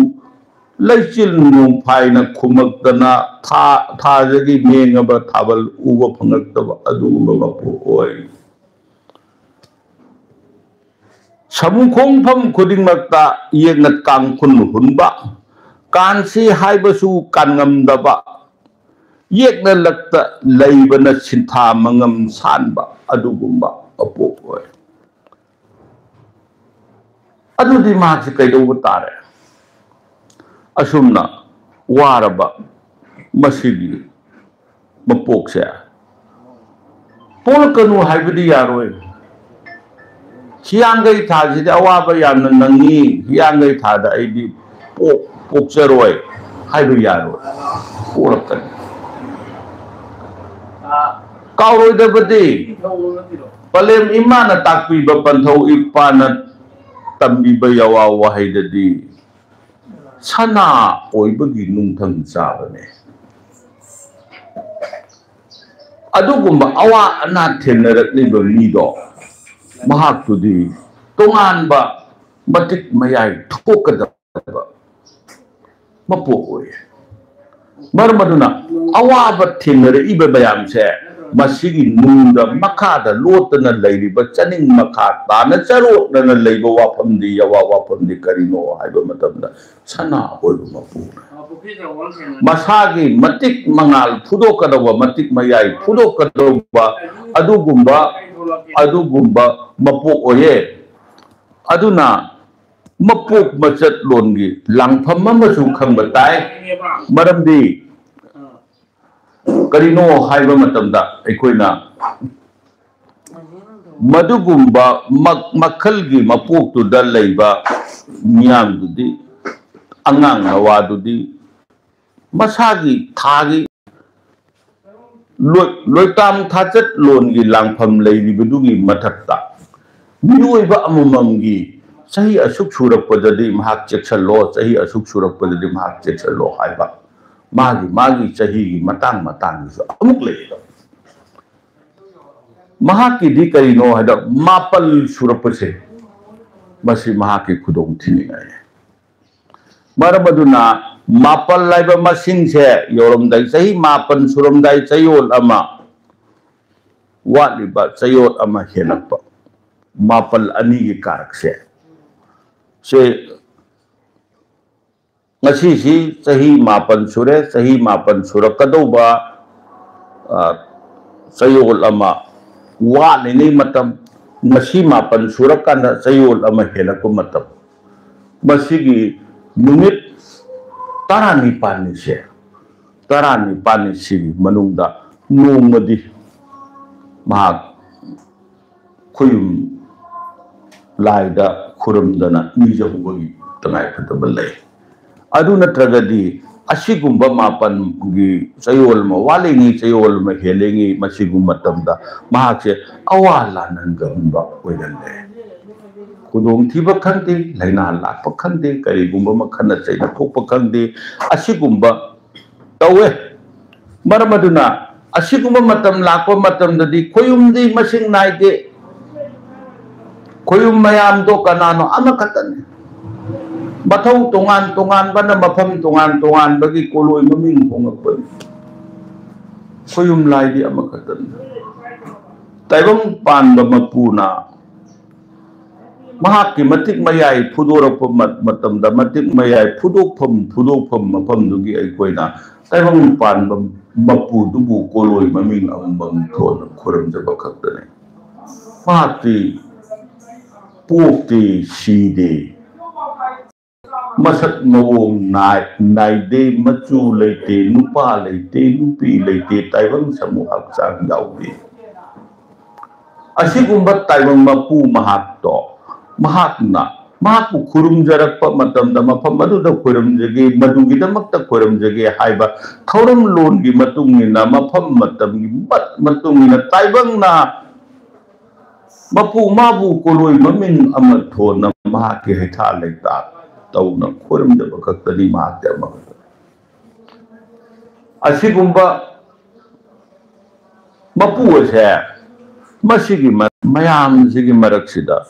ꯂꯩꯆꯤꯜ ꯅꯣꯡꯐꯥꯏꯅ ꯈꯨꯝꯃꯛꯇꯅ ꯊꯥ-, ꯊꯥꯖꯒꯤ ꯃꯦꯡꯉꯕ ꯊꯥꯕꯜ ꯎꯕ ꯐꯪꯉꯛꯇꯕ ꯑꯗꯨꯒꯨꯝꯕ ꯃꯄꯣꯛ ꯑꯣꯏ꯫ ꯁꯃꯨ ꯈꯣꯡꯐꯝ ꯈꯨꯗꯤꯡꯃꯛꯇ ꯌꯦꯛꯅ ꯀꯥꯡꯈꯨꯜ ꯍꯨꯟꯕ, ꯀꯥꯟꯁꯤ ꯍꯥꯏꯕꯁꯨ ꯀꯥꯟꯉꯝꯗꯕ, ꯌꯦꯛꯅ ꯂꯛꯇ ꯂꯩꯕꯅ ꯁꯤꯟꯊꯥ ꯃꯉꯝ ꯁꯥꯟꯕ ꯑꯗꯨꯒꯨꯝꯕ ꯃꯄꯣꯛ ꯑꯣꯏ꯫ ꯑꯗꯨꯗꯤ ꯃꯍꯥꯛꯁꯤ ꯀꯩꯗꯧꯕ ꯇꯥꯔꯦ? ꯑꯁꯨꯝꯅ ꯋꯥꯔꯕ ꯃꯁꯤꯒꯤ ꯃꯄꯣꯛꯁꯦ ꯄꯣꯛꯂꯛꯀꯅꯨ ꯍꯥꯏꯕꯗꯤ ꯌꯥꯔꯣꯏ꯫ ꯍꯤꯌꯥꯡꯒꯩ ꯊꯥꯁꯤꯗꯤ ꯑꯋꯥꯕ ꯌꯥꯝꯅ ꯅꯪꯉꯤ, ꯍꯤꯌꯥꯡꯒꯩ ꯊꯥꯗ ꯑꯩꯗꯤ ꯄꯣꯛ-, ꯄꯣꯛꯆꯔꯣꯏ ꯍꯥꯏꯕ ꯌꯥꯔꯣꯏ꯫ ꯄꯣꯛꯂꯛꯀꯅꯤ꯫ ꯀꯥꯎꯔꯣꯏꯗꯕꯗꯤ, ꯄꯂꯦꯝ ꯏꯃꯥꯅ ꯇꯥꯛꯄꯤꯕ ꯄꯟꯊꯧ ꯏꯄꯥꯅ ꯇꯝꯕꯤꯕ ꯌꯥꯋꯥ ꯋꯥꯍꯩꯗꯗꯤ ꯁꯅꯥ ꯑꯣꯏꯕꯒꯤ ꯅꯨꯡꯊꯪ ꯆꯥꯕꯅꯦ꯫ ꯑꯗꯨꯒꯨꯝꯕ ꯑꯋꯥ ꯑꯅꯥ ꯊꯦꯡꯅꯔꯛꯂꯤꯕ ꯃꯤꯗꯣ, ꯃꯍꯥꯛꯇꯨꯗꯤ ꯇꯣꯉꯥꯟꯕ ꯃꯇꯤꯛ ꯃꯌꯥꯏ ꯊꯣꯛꯀꯗꯕ ꯃꯄꯣꯛ ꯑꯣꯏꯌꯦ꯫ ꯃꯔꯝ ꯑꯗꯨꯅ ꯑꯋꯥꯕ ꯊꯦꯡꯅꯔꯛꯏꯕ ꯃꯌꯥꯝꯁꯦ, ꯃꯁꯤꯒꯤ ꯅꯨꯡꯗ ꯃꯈꯥꯗ ꯂꯣꯠꯇꯅ ꯂꯩꯔꯤꯕ, ꯆꯅꯤꯡ ꯃꯈꯥ ꯇꯥꯅ ꯆꯔꯣꯠꯅꯅ ꯂꯩꯕ ꯋꯥꯐꯝꯗꯤ, ꯌꯥꯋꯥ ꯋꯥꯐꯝꯗꯤ ꯀꯔꯤꯅꯣ ꯍꯥꯏꯕ ꯃꯇꯝꯗ, ꯁꯅꯥ ꯑꯣꯏꯕ ꯃꯄꯣꯛꯅ ꯃꯁꯥꯒꯤ ꯃꯇꯤꯛ ꯃꯉꯥꯜ ꯐꯨꯗꯣꯛꯀꯗꯧꯕ, ꯃꯇꯤꯛ ꯃꯌꯥꯏ ꯐꯨꯗꯣꯛꯀꯗꯧꯕ ꯑꯗꯨꯒꯨꯝꯕ, ꯑꯗꯨꯒꯨꯝꯕ ꯃꯄꯣꯛ ꯑꯣꯏꯌꯦ꯫ ꯑꯗꯨꯅ ꯃꯄꯣꯛ ꯃꯆꯠꯂꯣꯟꯒꯤ ꯂꯥꯡꯐꯝ ꯑꯃꯁꯨ ꯈꯪꯕ ꯇꯥꯏ꯫ ꯃꯔꯝꯗꯤ ꯀꯔꯤꯅꯣ ꯍꯥꯏꯕ ꯃꯇꯝꯗ, ꯑꯩꯈꯣꯏꯅ ꯃꯗꯨꯒꯨꯝꯕ ꯃ-, ꯃꯈꯜꯒꯤ ꯃꯄꯣꯛꯇꯨꯗ ꯂꯩꯕ ꯃꯤꯌꯥꯝꯗꯨꯗꯤ, ꯑꯉꯥꯡ ꯅꯋꯥꯗꯨꯗꯤ ꯃꯁꯥꯒꯤ ꯊꯥꯒꯤ ꯂꯣꯏ-, ꯂꯣꯏꯇꯥꯝ ꯊꯥꯆꯠꯂꯣꯟꯒꯤ ꯂꯥꯡꯐꯝ ꯂꯩꯔꯤꯕꯗꯨꯒꯤ ꯃꯊꯛꯇ, ꯃꯤꯑꯣꯏꯕ ꯑꯃꯃꯝꯒꯤ ꯆꯍꯤ ꯑꯁꯨꯛ ꯁꯨꯔꯛꯄꯗꯗꯤ ꯃꯍꯥꯛ ꯆꯦꯛꯁꯤꯜꯂꯣ, ꯆꯍꯤ ꯑꯁꯨꯛ ꯁꯨꯔꯛꯄꯗꯗꯤ ꯃꯍꯥꯛ ꯆꯦꯛꯁꯤꯜꯂꯣ ꯍꯥꯏꯕ, ꯃꯥꯒꯤ, ꯃꯥꯒꯤ ꯆꯍꯤꯒꯤ ꯃꯇꯥꯡ ꯃꯇꯥꯡꯒꯤꯁꯨ ꯑꯃꯨꯛ ꯂꯩꯌꯦꯕ꯫ ꯃꯍꯥꯛꯀꯤꯗꯤ ꯀꯔꯤꯅꯣ ꯍꯥꯏꯗ, ꯃꯥꯄꯜ ꯁꯨꯔꯛꯄꯁꯦ, ꯃꯁꯤ ꯃꯍꯥꯛꯀꯤ ꯈꯨꯗꯣꯡ ꯊꯤꯅꯤꯡꯉꯥꯏꯅꯤ꯫ ꯃꯔꯝ ꯑꯗꯨꯅ ꯃꯥꯄꯜ ꯍꯥꯏꯕ ꯃꯁꯤꯡꯁꯦ ꯌꯧꯔꯝꯗꯥꯏ, ꯆꯍꯤ ꯃꯥꯄꯜ ꯁꯨꯔꯝꯗꯥꯏ ꯆꯌꯣꯜ ꯑꯃ ꯋꯥꯠꯂꯤꯕ, ꯆꯌꯣꯜ ꯑꯃ ꯍꯦꯜꯂꯛꯄ, ꯃꯥꯄꯜ ꯑꯅꯤꯒꯤ ꯀꯥꯔꯛꯁꯦ, ꯁꯦ ꯉꯁꯤꯁꯤ ꯆꯍꯤ ꯃꯥꯄꯜ ꯁꯨꯔꯦ, ꯆꯍꯤ ꯃꯥꯄꯜ ꯁꯨꯔꯛꯀꯗꯧꯕ, ꯑ, ꯆꯌꯣꯜ ꯑꯃ ꯋꯥꯠꯂꯤꯉꯩ ꯃꯇꯝ, ꯉꯁꯤ ꯃꯥꯄꯜ ꯁꯨꯔꯀꯥꯟꯗ ꯆꯌꯣꯜ ꯑꯃ ꯍꯦꯜꯂꯛꯄ ꯃꯇꯝ, ꯃꯁꯤꯒꯤ ꯅꯨꯃꯤꯠ ꯇꯔꯥꯅꯤꯄꯥꯜꯅꯤꯁꯦ ꯇꯔꯥꯅꯤꯄꯥꯜꯅꯤ꯫ ꯁꯤꯒꯤ ꯃꯅꯨꯡꯗ ꯅꯣꯡꯃꯗꯤ ꯃꯍꯥꯛ ꯈꯣꯌꯨꯝ ꯂꯥꯏꯗ ꯈꯨꯔꯨꯝꯗꯅ ꯅꯤꯖꯍꯧꯕꯒꯤ ꯇꯉꯥꯏꯐꯗꯕ ꯂꯩ꯫ ꯑꯗꯨ ꯅꯠꯇ꯭ꯔꯒꯗꯤ ꯑꯁꯤꯒꯨꯝꯕ ꯃꯥꯄꯟꯒꯤ ꯆꯌꯣꯜ ꯑꯃ ꯋꯥꯠꯂꯤꯉꯩ, ꯆꯌꯣꯜ ꯑꯃ ꯍꯦꯜꯂꯤꯉꯩ, ꯃꯁꯤꯒꯨꯝꯕ ꯃꯇꯝꯗ ꯃꯍꯥꯛꯁꯦ ꯑꯋꯥ ꯂꯥꯟꯅꯟꯒꯟꯕ ꯑꯣꯏꯒꯜꯂꯦ꯫ ꯈꯨꯗꯣꯡꯊꯤꯕ ꯈꯪꯗꯦ, ꯂꯥꯏꯅꯥ ꯂꯥꯛꯄ ꯈꯪꯗꯦ, ꯀꯔꯤꯒꯨꯝꯕ ꯑꯃ ꯈꯠꯅ ꯆꯩꯅ ꯊꯣꯛꯄ ꯈꯪꯗꯦ, ꯑꯁꯤꯒꯨꯝꯕ ꯇꯧꯋꯦ꯫ ꯃꯔꯝ ꯑꯗꯨꯅ ꯑꯁꯤꯒꯨꯝꯕ ꯃꯇꯝ ꯂꯥꯛꯄ ꯃꯇꯝꯗꯗꯤ ꯈꯣꯌꯨꯝꯗꯤ ꯃꯁꯤꯡ ꯅꯥꯏꯗꯦ꯫ ꯈꯣꯌꯨꯝ ꯃꯌꯥꯝꯗꯣ ꯀꯅꯥꯅꯣ? ꯑꯃꯈꯛꯇꯅꯤ꯫ ꯃꯊꯧ ꯇꯣꯉꯥꯟ ꯇꯣꯉꯥꯟꯕꯅ ꯃꯐꯝ ꯇꯣꯉꯥꯟ ꯇꯣꯉꯥꯟꯕꯒꯤ ꯀꯣꯂꯣꯏ ꯃꯃꯤꯡ ꯍꯣꯡꯉꯛꯄꯅꯤ꯫ ꯈꯣꯌꯨꯝ ꯂꯥꯏꯗꯤ ꯑꯃꯈꯛꯇꯅꯤ꯫ ꯇꯥꯏꯕꯪ ꯄꯥꯟꯕ ꯃꯄꯨꯅ ꯃꯍꯥꯛꯀꯤ ꯃꯇꯤꯛ ꯃꯌꯥꯏ ꯐꯨꯗꯣꯔꯛꯄ ꯃ-, ꯃꯇꯝꯗ, ꯃꯇꯤꯛ ꯃꯌꯥꯏ ꯐꯨꯗꯣꯛꯐꯝ, ꯐꯨꯗꯣꯛꯐꯝ ꯃꯐꯝꯗꯨꯒꯤ ꯑꯩꯈꯣꯏꯅ ꯇꯥꯏꯕꯪ ꯄꯥꯟꯕ ꯃꯄꯨꯗꯨꯕꯨ ꯀꯣꯂꯣꯏ ꯃꯃꯤꯡ ꯑꯃꯃꯝ ꯊꯣꯟꯅ ꯈꯨꯔꯨꯝꯖꯕ ꯈꯛꯇꯅꯤ꯫ ꯃꯍꯥꯛꯇꯤ ꯄꯣꯛꯇꯦ, ꯁꯤꯗꯦ, ꯃꯁꯛ ꯃꯑꯣꯡ ꯅꯥꯏ-, ꯅꯥꯏꯗꯦ, ꯃꯆꯨ ꯂꯩꯇꯦ, ꯅꯨꯄꯥ ꯂꯩꯇꯦ, ꯅꯨꯄꯤ ꯂꯩꯇꯦ, ꯇꯥꯏꯕꯪ ꯁꯃꯨ ꯍꯛꯆꯥꯡ ꯌꯥꯎꯗꯦ꯫ ꯑꯁꯤꯒꯨꯝꯕ ꯇꯥꯏꯕꯪ ꯃꯄꯨ ꯃꯍꯥꯛꯇꯣ, ꯃꯍꯥꯛꯅ ꯃꯍꯥꯛꯄꯨ ꯈꯨꯔꯨꯝꯖꯔꯛꯄ ꯃꯇꯝꯗ, ꯃꯐꯝ ꯑꯗꯨꯗ ꯈꯨꯔꯨꯝꯖꯒꯦ, ꯃꯗꯨꯒꯤꯗꯃꯛꯇ ꯈꯨꯔꯨꯝꯖꯒꯦ ꯍꯥꯏꯕ ꯊꯧꯔꯝꯂꯣꯟꯒꯤ ꯃꯇꯨꯡ ꯏꯟꯅ, ꯃꯐꯝ ꯃꯇꯝꯒꯤ ꯃꯠ-, ꯃꯇꯨꯡ ꯏꯟꯅ ꯇꯥꯏꯕꯪꯅ ꯃꯄꯨ ꯃꯥꯕꯨ ꯀꯣꯂꯣꯏ ꯃꯃꯤꯡ ꯑꯃ ꯊꯣꯟꯅ ꯃꯍꯥꯛꯀꯤ ꯍꯩꯊꯥ ꯂꯩꯊꯥ ꯇꯧꯅ ꯈꯨꯔꯨꯝꯖꯕ ꯈꯛꯇꯅꯤ, ꯃꯍꯥꯛꯇꯤ ꯑꯃꯈꯛꯇꯅꯤ꯫ ꯑꯁꯤꯒꯨꯝꯕ ꯃꯄꯨ ꯑꯁꯦ, ꯃꯁꯤꯒꯤ ꯃ-, ꯃꯌꯥꯝꯁꯤꯒꯤ ꯃꯔꯛꯁꯤꯗ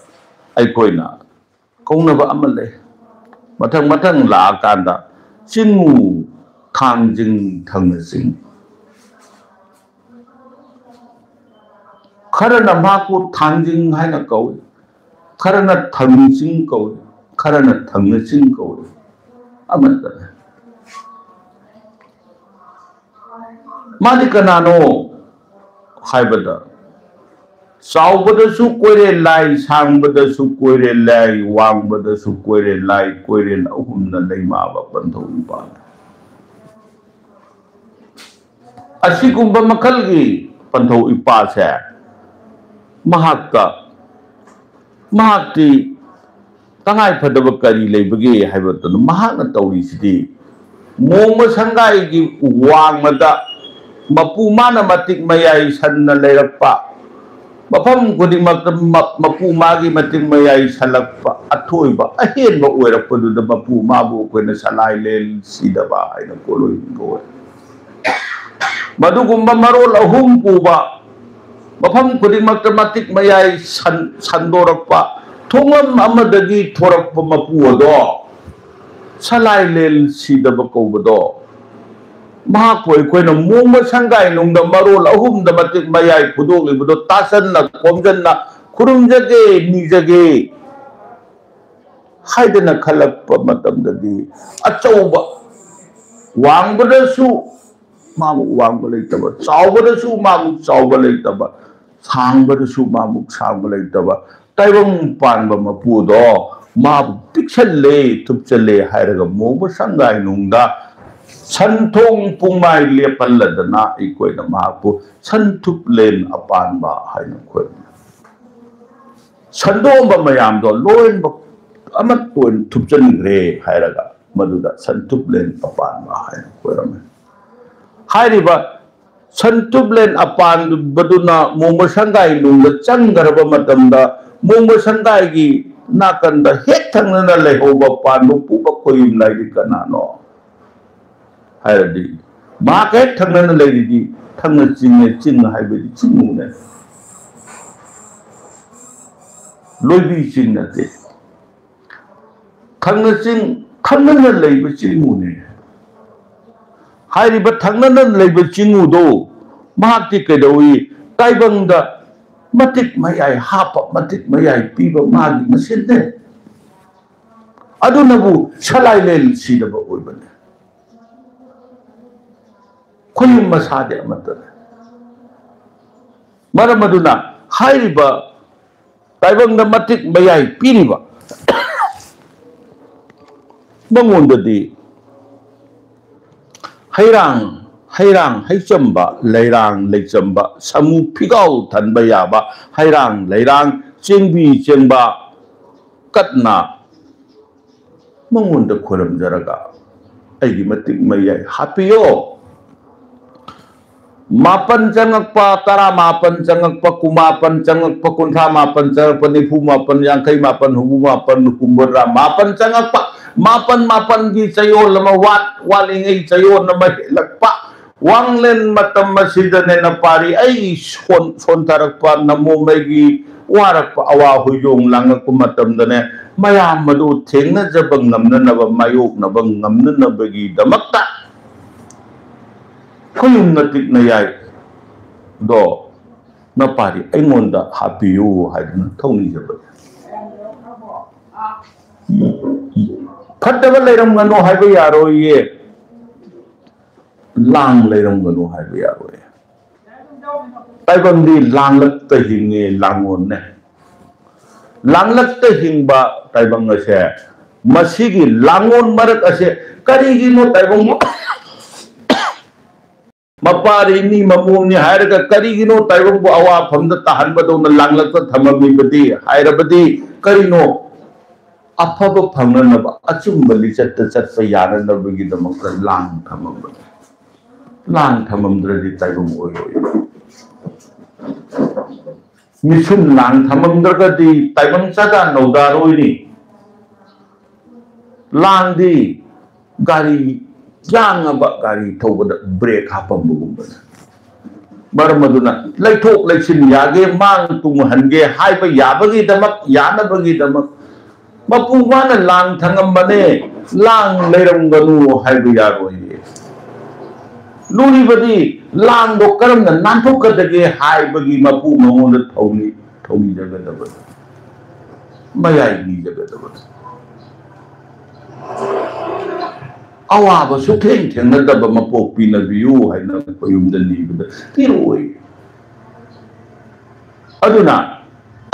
ꯑꯩꯈꯣꯏꯅ ꯀꯧꯅꯕ ꯑꯃ ꯂꯩ꯫ ꯃꯊꯪ ꯃꯊꯪ ꯂꯥꯛꯑꯀꯥꯟꯗ ꯆꯤꯡꯉꯨ ꯊꯥꯡꯖꯤꯡ ꯊꯪꯅ ꯆꯤꯡ꯫ ꯈꯔꯅ ꯃꯍꯥꯛꯄꯨ ꯊꯥꯡꯖꯤꯡ ꯍꯥꯏꯅ ꯀꯧꯏ, ꯈꯔꯅ ꯊꯪꯆꯤꯡ ꯀꯧꯏ, ꯈꯔꯅ ꯊꯪꯅꯆꯤꯡ ꯀꯧꯏ꯫ ꯑꯃꯠꯇꯅꯤ꯫ ꯃꯥꯗꯤ ꯀꯅꯥꯅꯣ ꯍꯥꯏꯕꯗ, ꯆꯥꯎꯕꯗꯁꯨ ꯀꯣꯏꯔꯦꯜ ꯂꯥꯏ, ꯁꯥꯡꯕꯗꯁꯨ ꯀꯣꯏꯔꯦꯜ ꯂꯥꯏ, ꯋꯥꯡꯕꯗꯁꯨ ꯀꯣꯏꯔꯦꯜ ꯂꯥꯏ, ꯀꯣꯏꯔꯦꯜ ꯑꯍꯨꯝꯅ ꯂꯩꯃꯥꯕ ꯄꯟꯊꯧ ꯅꯨꯄꯥꯅꯤ꯫ ꯑꯁꯤꯒꯨꯝꯕ ꯃꯈꯜꯒꯤ ꯄꯟꯊꯧ ꯏꯄꯥꯁꯦ ꯃꯍꯥꯛꯇ, ꯃꯍꯥꯛꯇꯤ ꯇꯉꯥꯏ ꯐꯗꯕ ꯀꯔꯤ ꯂꯩꯕꯒꯦ ꯍꯥꯏꯕ ꯃꯇꯝꯗ, ꯃꯍꯥꯛꯅ ꯇꯧꯔꯤꯁꯤꯗꯤ ꯃꯣꯡꯕ ꯁꯪꯒꯥꯏꯒꯤ ꯋꯥꯡꯃꯗ ꯃꯄꯨ ꯃꯥꯅ ꯃꯇꯤꯛ ꯃꯌꯥꯏ ꯁꯟꯅ ꯂꯩꯔꯛꯄ, ꯃꯐꯝ ꯈꯨꯗꯤꯡꯃꯛꯇ ꯃ-, ꯃꯄꯨ ꯃꯥꯒꯤ ꯃꯇꯤꯛ ꯃꯌꯥꯏ ꯁꯜꯂꯛꯄ, ꯑꯊꯣꯏꯕ ꯑꯍꯦꯟꯕ ꯑꯣꯏꯔꯛꯄꯗꯨꯗ ꯃꯄꯨ ꯃꯥꯕꯨ ꯑꯩꯈꯣꯏꯅ ꯁꯂꯥꯏꯂꯦꯟ ꯁꯤꯗꯕ ꯍꯥꯏꯅ ꯀꯣꯂꯣꯏ ꯀꯧꯋꯦ꯫ ꯃꯗꯨꯒꯨꯝꯕ ꯃꯔꯣꯜ ꯑꯍꯨꯝ ꯄꯨꯕ, ꯃꯐꯝ ꯈꯨꯗꯤꯡꯃꯛꯇ ꯃꯇꯤꯛ ꯃꯌꯥꯏ ꯁꯟ-, ꯁꯟꯗꯣꯔꯛꯄ, ꯊꯣꯡꯂꯝ ꯑꯃꯗꯒꯤ ꯊꯣꯔꯛꯄ ꯃꯄꯨ ꯑꯗꯣ ꯁꯂꯥꯏꯂꯦꯟ ꯁꯤꯗꯕ ꯀꯧꯕꯗꯣ, ꯃꯍꯥꯛꯄꯨ ꯑꯩꯈꯣꯏꯅ ꯃꯣꯡꯕ ꯁꯪꯒꯥꯏ ꯅꯨꯡꯗ ꯃꯔꯣꯜ ꯑꯍꯨꯝꯗ ꯃꯇꯤꯛ ꯃꯌꯥꯏ ꯐꯨꯗꯣꯛꯂꯤꯕꯗꯣ ꯇꯥꯁꯟꯅ ꯈꯣꯝꯖꯟꯅ ꯈꯨꯔꯨꯝꯖꯒꯦ, ꯅꯤꯖꯒꯦ ꯍꯥꯏꯗꯅ ꯈꯜꯂꯛꯄ ꯃꯇꯝꯗꯗꯤ, ꯑꯆꯧꯕ, ꯋꯥꯡꯕꯗꯁꯨ ꯃꯥꯃꯨꯛ ꯋꯥꯡꯕ ꯂꯩꯇꯕ, ꯆꯥꯎꯕꯗꯁꯨ ꯃꯥꯃꯨꯛ ꯆꯥꯎꯕ ꯂꯩꯇꯕ, ꯁꯥꯡꯕꯗꯁꯨ ꯃꯥꯃꯨꯛ ꯁꯥꯡꯕ ꯂꯩꯇꯕ, ꯇꯥꯏꯕꯪ ꯄꯥꯟꯕ ꯃꯄꯨꯗꯣ ꯃꯥꯕꯨ ꯄꯤꯛꯁꯜꯂꯦ, ꯊꯨꯞꯆꯜꯂꯦ ꯍꯥꯏꯔꯒ ꯃꯣꯡꯕ ꯁꯪꯒꯥꯏ ꯅꯨꯡꯗ ꯁꯟꯊꯣꯡ ꯄꯨꯡꯃꯥꯏ ꯂꯦꯞꯍꯜꯂꯗꯅ ꯑꯩꯈꯣꯏꯅ ꯃꯍꯥꯛꯄꯨ ꯁꯟꯊꯨꯞꯂꯦꯟ ꯑꯄꯥꯟꯕ ꯍꯥꯏꯅ ꯈꯣꯏꯔꯝꯃꯤ꯫ ꯁꯟꯗꯣꯛꯑꯝꯕ ꯃꯌꯥꯝꯗꯣ ꯂꯣꯏꯅꯃꯛ ꯑꯃꯠꯇ ꯑꯣꯏꯅ ꯊꯨꯞꯆꯟꯈ꯭ꯔꯦ ꯍꯥꯏꯔꯒ ꯃꯗꯨꯗ ꯁꯟꯊꯨꯞꯂꯦꯟ ꯑꯄꯥꯟꯕ ꯍꯥꯏꯅ ꯈꯣꯏꯔꯝꯃꯤ꯫ ꯍꯥꯏꯔꯤꯕ ꯁꯟꯊꯨꯞꯂꯦꯟ ꯑꯄꯥꯟꯕꯗꯨꯅ ꯃꯣꯡꯕ ꯁꯪꯒꯥꯏ ꯅꯨꯡꯗ ꯆꯪꯈ꯭ꯔꯕ ꯃꯇꯝꯗ, ꯃꯣꯡꯕ ꯁꯪꯒꯥꯏꯒꯤ ꯅꯥꯀꯟꯗ ꯍꯦꯛ ꯊꯪꯅꯅ ꯂꯩꯍꯧꯕ ꯄꯥꯟꯕ ꯄꯨꯕ ꯈꯣꯌꯨꯝ ꯂꯥꯏꯗꯤ ꯀꯅꯥꯅꯣ ꯍꯥꯏꯔꯗꯤ, ꯃꯍꯥꯛꯀ ꯍꯦꯛ ꯊꯪꯅꯅ ꯂꯩꯔꯤꯗꯤ ꯊꯪꯅ ꯆꯤꯡꯅꯦ, ꯆꯤꯡ ꯍꯥꯏꯕꯗꯤ ꯆꯤꯡꯃꯨꯅꯦ, ꯂꯣꯏꯕꯤ ꯆꯤꯡ ꯅꯠꯇꯦ꯫ ꯊꯪꯅ ꯆꯤꯡ, ꯊꯪꯅꯅ ꯂꯩꯕ ꯆꯤꯡꯃꯨꯅꯦ꯫ ꯍꯥꯏꯔꯤꯕ ꯊꯪꯅꯅ ꯂꯩꯕ ꯆꯤꯡꯃꯨꯗꯣ ꯃꯍꯥꯛꯇꯤ ꯀꯩꯗꯧꯏ? ꯇꯥꯏꯕꯪꯗ ꯃꯇꯤꯛ ꯃꯌꯥꯏ ꯍꯥꯞꯄ, ꯃꯇꯤꯛ ꯃꯌꯥꯏ ꯄꯤꯕ ꯃꯥꯒꯤ ꯃꯁꯦꯟꯅꯦ꯫ ꯑꯗꯨꯅꯕꯨ ꯁꯂꯥꯏꯂꯦꯟ ꯁꯤꯗꯕ ꯑꯣꯏꯕꯅꯦ꯫ ꯈꯨꯌꯨꯝ ꯃꯁꯥꯗꯤ ꯑꯃꯠꯇꯅꯦ꯫ ꯃꯔꯝ ꯑꯗꯨꯅ ꯍꯥꯏꯔꯤꯕ ꯇꯥꯏꯕꯪꯗ ꯃꯇꯤꯛ ꯃꯌꯥꯏ ꯄꯤꯔꯤꯕ ꯃꯉꯣꯟꯗꯗꯤ ꯍꯩꯔꯥꯡ ꯍꯩꯔꯥꯡ ꯍꯩꯆꯝꯕ, ꯂꯩꯔꯥꯡ ꯂꯩꯆꯝꯕ, ꯁꯃꯨ ꯐꯤꯒꯥꯎ ꯊꯟꯕ ꯌꯥꯕ, ꯍꯩꯔꯥꯡ ꯂꯩꯔꯥꯡ, ꯆꯦꯡꯕꯤ ꯆꯦꯡꯕ, ꯀꯠꯅ ꯃꯉꯣꯟꯗ ꯈꯣꯏꯔꯝꯖꯔꯒ ꯑꯩꯒꯤ ꯃꯇꯤꯛ ꯃꯌꯥꯏ ꯍꯥꯞꯄꯤꯌꯣ꯫ ꯃꯥꯄꯟ ꯆꯪꯉꯛꯄ, ꯇꯔꯥꯃꯥꯄꯟ ꯆꯪꯉꯛꯄ, ꯀꯨꯟꯃꯥꯄꯟ ꯆꯪꯉꯛꯄ, ꯀꯨꯟꯊ꯭ꯔꯥ ꯃꯥꯄꯟ ꯆꯪꯉꯛꯄ, ꯅꯤꯐꯨ ꯃꯥꯄꯟ, ꯌꯥꯡꯈꯩ ꯃꯥꯄꯟ, ꯍꯨꯝꯐꯨ ꯃꯥꯄꯟ, ꯍꯨꯝꯐꯨꯇꯔꯥ ꯃꯥꯄꯟ ꯆꯪꯉꯛꯄ, ꯃꯥꯄꯟ ꯃꯥꯄꯟꯒꯤ ꯆꯌꯣꯜ ꯑꯃ ꯋꯥꯠ ꯋꯥꯠꯂꯤꯉꯩ ꯆꯌꯣꯜ ꯑꯃ ꯍꯦꯜꯂꯛꯄ, ꯋꯥꯡꯂꯦꯟ ꯃꯇꯝ ꯑꯁꯤꯗꯅꯦ ꯅꯄꯥꯔꯤ ꯑꯩ ꯁꯣꯟ-, ꯁꯣꯟꯊꯔꯛꯄ, ꯅꯃꯣꯃꯩꯒꯤ ꯋꯥꯔꯛꯄ, ꯑꯋꯥ ꯍꯨꯏꯖꯣꯡ ꯂꯥꯡꯉꯛꯄ ꯃꯇꯝꯗꯅꯦ ꯃꯌꯥꯝ ꯑꯗꯨ ꯊꯦꯡꯅꯖꯕ ꯉꯝꯅꯅꯕ, ꯃꯥꯌꯣꯛꯅꯕ ꯉꯝꯅꯅꯕꯒꯤꯗꯃꯛꯇ ꯈꯨꯌꯨꯝ ꯅꯇꯤꯛ ꯅꯌꯥꯏꯗꯣ ꯅꯄꯥꯔꯤ ꯑꯩꯉꯣꯟꯗ ꯍꯥꯞꯄꯤꯌꯨ ꯍꯥꯏꯗꯨꯅ ꯊꯧꯅꯤꯖꯕꯅꯤ꯫ ꯐꯠꯇꯕ ꯂꯩꯔꯝꯒꯅꯨ ꯍꯥꯏꯕ ꯌꯥꯔꯣꯏꯌꯦ꯫ ꯂꯥꯡ ꯂꯩꯔꯝꯒꯅꯨ ꯍꯥꯏꯕ ꯌꯥꯔꯣꯏ꯫ ꯇꯥꯏꯕꯪꯗꯤ ꯂꯥꯡꯂꯛꯇ ꯍꯤꯡꯉꯦ, ꯂꯥꯡꯉꯣꯟꯅꯦ꯫ ꯂꯥꯡꯂꯛꯇ ꯍꯤꯡꯕ ꯇꯥꯏꯕꯪ ꯑꯁꯦ, ꯃꯁꯤꯒꯤ ꯂꯥꯡꯉꯣꯟ ꯃꯔꯛ ꯑꯁꯦ ꯀꯔꯤꯒꯤꯅꯣ ꯇꯥꯏꯕꯪꯕꯨ ꯃꯄꯥꯔꯤꯅꯤ ꯃꯃꯣꯝꯅꯤ ꯍꯥꯏꯔꯒ ꯀꯔꯤꯒꯤꯅꯣ ꯇꯥꯏꯕꯪꯕꯨ ꯑꯋꯥꯐꯝꯗ ꯇꯥꯍꯟꯕꯗꯧꯅ ꯂꯥꯡꯂꯛꯇ ꯊꯝꯃꯝꯃꯤꯕꯗꯤ ꯍꯥꯏꯔꯕꯗꯤ ꯀꯔꯤꯅꯣ? ꯑꯐꯕ ꯐꯪꯅꯅꯕ, ꯑꯆꯨꯝꯕ ꯂꯤꯆꯠꯇ ꯆꯠꯄ ꯌꯥꯅꯅꯕꯒꯤꯗꯃꯛꯇ ꯂꯥꯡ ꯊꯝꯃꯝꯕꯅꯤ꯫ ꯂꯥꯡ ꯊꯝꯃꯝꯗ꯭ꯔꯗꯤ ꯇꯥꯏꯕꯪ ꯑꯣꯏꯔꯣꯏ꯫ ꯃꯤꯁꯨꯝ ꯂꯥꯡ ꯊꯝꯃꯝꯗ꯭ꯔꯒꯗꯤ ꯇꯥꯏꯕꯪ ꯆꯥꯗꯥ ꯅꯧꯗꯥꯔꯣꯏꯅꯤ꯫ ꯂꯥꯡꯗꯤ ꯒꯥꯔꯤ, ꯌꯥꯡꯉꯕ ꯒꯥꯔꯤ ꯊꯧꯕꯗ ꯕ꯭ꯔꯦꯛ ꯍꯥꯞꯄꯝꯕꯒꯨꯝꯕꯅꯤ꯫ ꯃꯔꯝ ꯑꯗꯨꯅ ꯂꯩꯊꯣꯛ ꯂꯩꯁꯤꯟ ꯌꯥꯒꯦ, ꯃꯥꯡ ꯇꯨꯡꯍꯟꯒꯦ ꯍꯥꯏꯕ ꯌꯥꯕꯒꯤꯗꯃꯛ, ꯌꯥꯅꯕꯒꯤꯗꯃꯛ ꯃꯄꯨ ꯃꯥꯅ ꯂꯥꯡ ꯊꯝꯃꯝꯕꯅꯦ꯫ ꯂꯥꯡ ꯂꯩꯔꯝꯒꯅꯨ ꯍꯥꯏꯕ ꯌꯥꯔꯣꯏꯌꯦ꯫ ꯂꯨꯔꯤꯕꯗꯤ ꯂꯥꯡꯗꯣ ꯀꯔꯝꯅ ꯅꯥꯟꯊꯣꯛꯀꯗꯒꯦ ꯍꯥꯏꯕꯒꯤ ꯃꯄꯨ ꯃꯉꯣꯟꯗ ꯊꯧꯅꯤ-, ꯊꯧꯅꯤꯖꯒꯗꯕꯅꯤ, ꯃꯌꯥꯏ ꯅꯤꯖꯒꯗꯕꯅꯤ꯫ ꯑꯋꯥꯕ ꯁꯨꯛꯊꯦꯡ ꯊꯦꯡꯅꯗꯕ ꯃꯄꯣꯛ ꯄꯤꯅꯕꯤꯌꯨ ꯍꯥꯏꯅ ꯈꯣꯏꯌꯨꯝꯗ ꯅꯤꯕꯗ ꯄꯤꯔꯛꯑꯣꯏ꯫ ꯑꯗꯨꯅ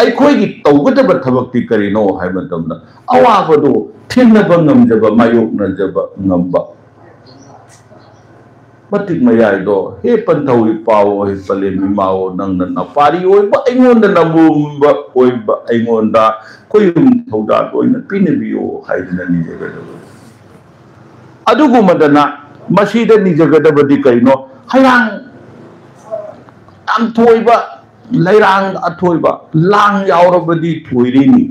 ꯑꯩꯈꯣꯏꯒꯤ ꯇꯧꯒꯗꯕ ꯊꯕꯛꯇꯤ ꯀꯔꯤꯅꯣ ꯍꯥꯏꯕ ꯃꯇꯝꯗ, ꯑꯋꯥꯕꯗꯨ ꯊꯦꯡꯅꯕ ꯉꯝꯖꯕ, ꯃꯥꯌꯣꯛꯅꯖꯕ ꯉꯝꯕ, ꯃꯇꯤꯛ ꯃꯌꯥꯏꯗꯣ, "ꯍꯦ ꯄꯟꯊꯧ ꯏꯄꯥꯑꯣ, ꯍꯦ ꯄꯂꯦꯝ ꯏꯃꯥꯑꯣ, ꯅꯪꯅ ꯅꯄꯥꯔꯤ ꯑꯣꯏꯕ ꯑꯩꯉꯣꯟꯗ, ꯅꯕꯨꯝꯕ ꯑꯣꯏꯕ ꯑꯩꯉꯣꯟꯗ ꯈꯣꯌꯨꯝ ꯊꯧꯖꯥꯜ ꯑꯣꯏꯅ ꯄꯤꯅꯕꯤꯌꯨ" ꯍꯥꯏꯗꯅ ꯅꯤꯖꯒꯗꯕꯅꯤ꯫ ꯑꯗꯨꯒꯨꯝꯕꯗꯅ ꯃꯁꯤꯗ ꯅꯤꯖꯒꯗꯕꯗꯤ ꯀꯩꯅꯣ? ꯍꯩꯔꯥꯡ ꯌꯥꯝ ꯊꯣꯏꯕ, ꯂꯩꯔꯥꯡ ꯑꯊꯣꯏꯕ, ꯂꯥꯡ ꯌꯥꯎꯔꯕꯗꯤ ꯊꯣꯏꯔꯤꯅꯤ꯫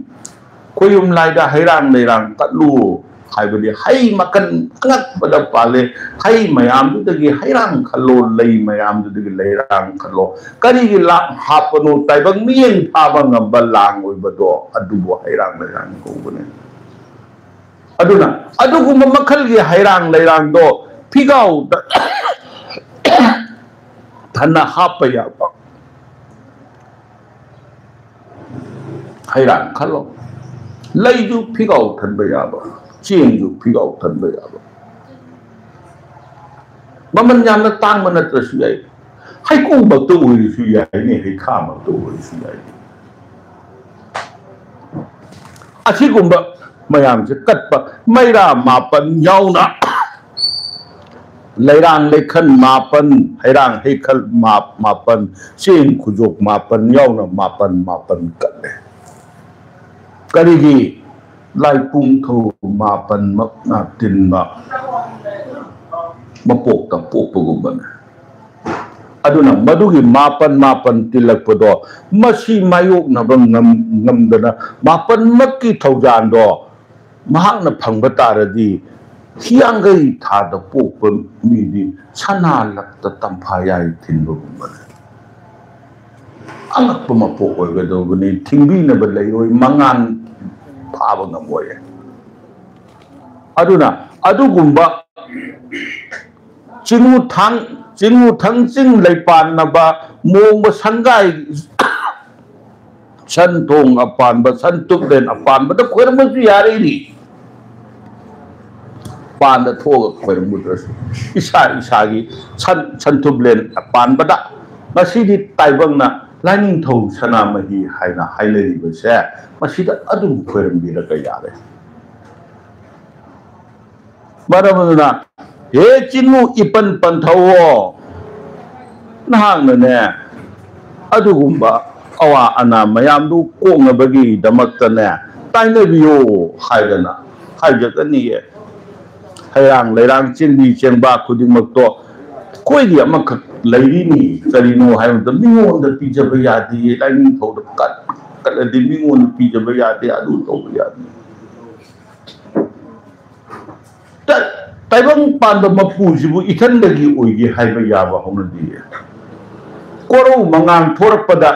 ꯈꯣꯌꯨꯝ ꯂꯥꯏꯗ ꯍꯩꯔꯥꯡ ꯂꯩꯔꯥꯡ ꯀꯠꯂꯨ ꯍꯥꯏꯕꯗꯤ ꯍꯩ ꯃꯈꯜ ꯑꯉꯛꯄꯗ ꯄꯥꯜꯂꯦ꯫ ꯍꯩ ꯃꯌꯥꯝꯗꯨꯗꯒꯤ ꯍꯩꯔꯥꯡ ꯈꯜꯂꯣ, ꯂꯩ ꯃꯌꯥꯝꯗꯨꯗꯒꯤ ꯂꯩꯔꯥꯡ ꯈꯜꯂꯣ꯫ ꯀꯔꯤꯒꯤ ꯂꯥꯡ ꯍꯥꯞꯄꯅꯣ? ꯇꯥꯏꯕꯪ ꯃꯤꯠꯌꯦꯡ ꯐꯥꯕ ꯉꯝꯕ ꯂꯥꯡ ꯑꯣꯏꯕꯗꯣ, ꯑꯗꯨꯕꯨ ꯍꯩꯔꯥꯡ ꯂꯩꯔꯥꯡ ꯀꯧꯕꯅꯦ꯫ ꯑꯗꯨꯅ ꯑꯗꯨꯒꯨꯝꯕ ꯃꯈꯜꯒꯤ ꯍꯩꯔꯥꯡ ꯂꯩꯔꯥꯡꯗꯣ ꯐꯤꯒꯥꯎꯗ ꯊꯟꯅ ꯍꯥꯞꯄ ꯌꯥꯕ ꯍꯩꯔꯥꯡ ꯈꯜꯂꯣ꯫ ꯂꯩꯁꯨ ꯐꯤꯒꯥꯎ ꯊꯟꯕ ꯌꯥꯕ, ꯆꯦꯡꯁꯨ ꯐꯤꯒꯥꯎ ꯊꯟꯕ ꯌꯥꯕ꯫ ꯃꯃꯜ ꯌꯥꯝꯅ ꯇꯥꯡꯕ ꯅꯠꯇ꯭ꯔꯁꯨ ꯌꯥꯏ, ꯍꯩꯀꯨꯃꯛꯇ ꯑꯣꯏꯔꯁꯨ ꯌꯥꯏꯅꯦ, ꯍꯩꯈꯥꯃꯛꯇ ꯑꯣꯏꯔꯁꯨ ꯌꯥꯏꯅꯦ꯫ ꯑꯁꯤꯒꯨꯝꯕ ꯃꯌꯥꯝꯁꯦ ꯀꯠꯄ, ꯃꯩꯔꯥ ꯃꯥꯄꯟ ꯌꯥꯎꯅ, ꯂꯩꯔꯥꯡ ꯂꯩꯈꯜ ꯃꯥꯄꯟ, ꯍꯩꯔꯥꯡ ꯍꯩꯈꯜ ꯃꯥ-, ꯃꯥꯄꯟ, ꯆꯦꯡ ꯈꯨꯖꯣꯛ ꯃꯥꯄꯟ ꯌꯥꯎꯅ ꯃꯥꯄꯟ ꯃꯥꯄꯟ ꯀꯠꯂꯦ꯫ ꯀꯔꯤꯒꯤ? ꯂꯥꯏꯄꯨꯡꯊꯧ ꯃꯥꯄꯟꯃꯛꯅ ꯇꯤꯟꯕ ꯃꯄꯣꯛꯇ ꯄꯣꯛꯄꯒꯨꯝꯕꯅꯦ꯫ ꯑꯗꯨꯅ ꯃꯗꯨꯒꯤ ꯃꯥꯄꯟ ꯃꯥꯄꯟ ꯇꯤꯜꯂꯛꯄꯗꯣ, ꯃꯁꯤ ꯃꯥꯌꯣꯛꯅꯕ ꯉꯝ-, ꯉꯝꯗꯅ ꯃꯥꯄꯟꯃꯛꯀꯤ ꯊꯧꯖꯥꯜꯗꯣ ꯃꯍꯥꯛꯅ ꯐꯪꯕ ꯇꯥꯔꯗꯤ, ꯍꯤꯌꯥꯡꯒꯩ ꯊꯥꯗ ꯄꯣꯛꯄ ꯃꯤꯗꯤ ꯁꯅꯥ ꯂꯛꯇ ꯇꯝꯐꯥ ꯌꯥꯏ ꯊꯤꯟꯕꯒꯨꯝꯕꯅꯤ꯫ ꯑꯉꯛꯄ ꯃꯄꯣꯛ ꯑꯣꯏꯒꯗꯧꯕꯅꯤ, ꯊꯤꯡꯕꯤꯅꯕ ꯂꯩꯔꯣꯏ, ꯃꯉꯥꯜ ꯐꯥꯕ ꯉꯝꯃꯣꯏ꯫ ꯑꯗꯨꯅ ꯑꯗꯨꯒꯨꯝꯕ ꯆꯤꯡꯉꯨ ꯊꯥꯡ-, ꯆꯤꯡꯉꯨ ꯊꯥꯡꯆꯤꯡ ꯂꯩꯄꯥꯟꯅꯕ ꯃꯣꯡꯕ ꯁꯪꯒꯥꯏ ꯁꯟ ꯊꯣꯡ ꯑꯄꯥꯟꯕ, ꯁꯟ ꯇꯨꯞꯂꯦꯟ ꯑꯄꯥꯟꯕꯗ ꯈꯣꯏꯔꯝꯕꯁꯨ ꯌꯥꯔꯛꯏꯅꯤ꯫ ꯄꯥꯟꯗ ꯊꯣꯛꯑꯒ ꯈꯣꯏꯔꯝꯃꯨꯗ꯭ꯔꯁꯨ ꯏꯁꯥ ꯏꯁꯥꯒꯤ ꯁꯟ, ꯁꯟ ꯇꯨꯞꯂꯦꯟ ꯑꯄꯥꯟꯕꯗ ꯉꯁꯤꯗꯤ ꯇꯥꯏꯕꯪꯅ ꯂꯥꯏꯅꯤꯡꯊꯧ ꯁꯅꯥꯃꯍꯤ ꯍꯥꯏꯅ ꯍꯥꯏꯅꯔꯤꯕꯁꯦ ꯃꯁꯤꯗ ꯑꯗꯨꯝ ꯈꯣꯏꯔꯝꯕꯤꯔꯒ ꯌꯥꯔꯦ꯫ ꯃꯔꯝ ꯑꯗꯨꯅ "ꯍꯦ ꯆꯤꯡꯉꯨ, ꯏꯄꯟ ꯄꯟꯊꯧꯑꯣ, ꯅꯍꯥꯛꯅꯅꯦ ꯑꯗꯨꯒꯨꯝꯕ ꯑꯋꯥ ꯑꯅꯥ ꯃꯌꯥꯝꯗꯨ ꯀꯣꯛꯅꯕꯒꯤꯗꯃꯛꯇꯅꯦ ꯇꯥꯏꯅꯕꯤꯌꯨ" ꯍꯥꯏꯗꯅ ꯍꯥꯏꯖꯒꯅꯤꯌꯦ꯫ ꯍꯩꯔꯥꯡ ꯂꯩꯔꯥꯡ, ꯆꯦꯟꯕꯤ ꯆꯦꯟꯕ ꯈꯨꯗꯤꯡꯃꯛꯇꯣ ꯑꯩꯈꯣꯏꯒꯤ ꯑꯃꯈꯛ ꯂꯩꯔꯤꯅꯤ꯫ ꯀꯔꯤꯅꯣ ꯍꯥꯏꯕ ꯃꯇꯝꯗ, ꯃꯤꯉꯣꯟꯗ ꯄꯤꯖꯕ ꯌꯥꯗꯦ, ꯂꯥꯏꯅꯤꯡꯊꯧꯗ ꯀꯠ-, ꯀꯠꯂꯗꯤ ꯃꯤꯉꯣꯟꯗ ꯄꯤꯖꯕ ꯌꯥꯗꯦ, ꯑꯗꯨ ꯇꯧꯕ ꯌꯥꯗꯦ꯫ ꯇ-, ꯇꯥꯏꯕꯪ ꯄꯥꯟꯕ ꯃꯄꯨꯁꯤꯕꯨ ꯏꯊꯟꯗꯒꯤ ꯑꯣꯏꯒꯦ ꯍꯥꯏꯕ ꯌꯥꯕ ꯍꯧꯅꯗꯤꯌꯦ꯫ ꯀꯣꯔꯧ ꯃꯉꯥꯜ ꯊꯣꯔꯛꯄꯗ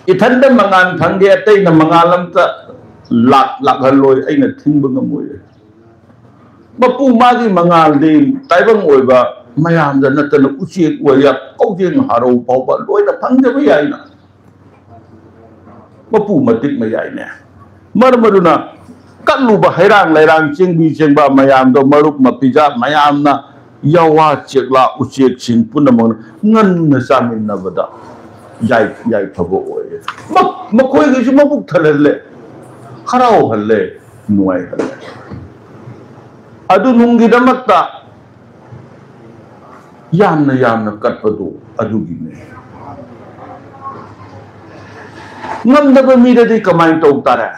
ꯏꯊꯟꯗ ꯃꯉꯥꯜ ꯐꯪꯒꯦ, ꯑꯇꯩꯅ ꯃꯉꯥꯜ ꯑꯝꯇ ꯂꯥꯛ-, ꯂꯥꯛꯍꯜꯂꯣꯏ, ꯑꯩꯅ ꯊꯤꯡꯕ ꯉꯝꯃꯣꯏ꯫ ꯃꯄꯨ ꯃꯥꯒꯤ ꯃꯉꯥꯜꯗꯤ ꯇꯥꯏꯕꯪ ꯑꯣꯏꯕ ꯃꯌꯥꯝꯗ ꯅꯠꯇꯅ ꯎꯆꯦꯛ ꯑꯣꯏꯌꯥ, ꯀꯧꯖꯦꯡ ꯍꯥꯔꯧ ꯐꯥꯎꯕ ꯂꯣꯏꯅ ꯐꯪꯖꯕ ꯌꯥꯏꯅ꯫ ꯃꯄꯨ ꯃꯇꯤꯛ ꯃꯌꯥꯏꯅꯦ꯫ ꯃꯔꯝ ꯑꯗꯨꯅ ꯀꯠꯂꯨꯕ ꯍꯩꯔꯥꯡ ꯂꯩꯔꯥꯡ, ꯆꯦꯡꯕꯤ ꯆꯦꯡꯕ ꯃꯌꯥꯝꯗꯣ ꯃꯔꯨꯞ ꯃꯄꯤꯖꯥ ꯃꯌꯥꯝꯅ ꯌꯥꯋꯥ ꯆꯦꯛꯂꯥ ꯎꯆꯦꯛꯁꯤꯡ ꯄꯨꯝꯅꯃꯛꯅ ꯉꯟꯅ ꯆꯥꯃꯤꯟꯅꯕꯗ ꯌꯥꯏ-, ꯌꯥꯏꯐꯕ ꯑꯣꯏꯌꯦ꯫ ꯃ-, ꯃꯈꯣꯏꯒꯤꯁꯨ ꯃꯕꯨꯛ ꯊꯜꯍꯜꯂꯦ, ꯍꯔꯥꯎꯍꯜꯂꯦ, ꯅꯨꯡꯉꯥꯏꯍꯜꯂꯦ꯫ ꯑꯗꯨ ꯅꯨꯡꯒꯤꯗꯃꯛꯇ ꯌꯥꯝꯅ ꯌꯥꯝꯅ ꯀꯠꯄꯗꯣ ꯑꯗꯨꯒꯤꯅꯦ꯫ ꯉꯝꯗꯕ ꯃꯤꯗꯗꯤ ꯀꯃꯥꯏꯅ ꯇꯧ ꯇꯥꯔꯦ?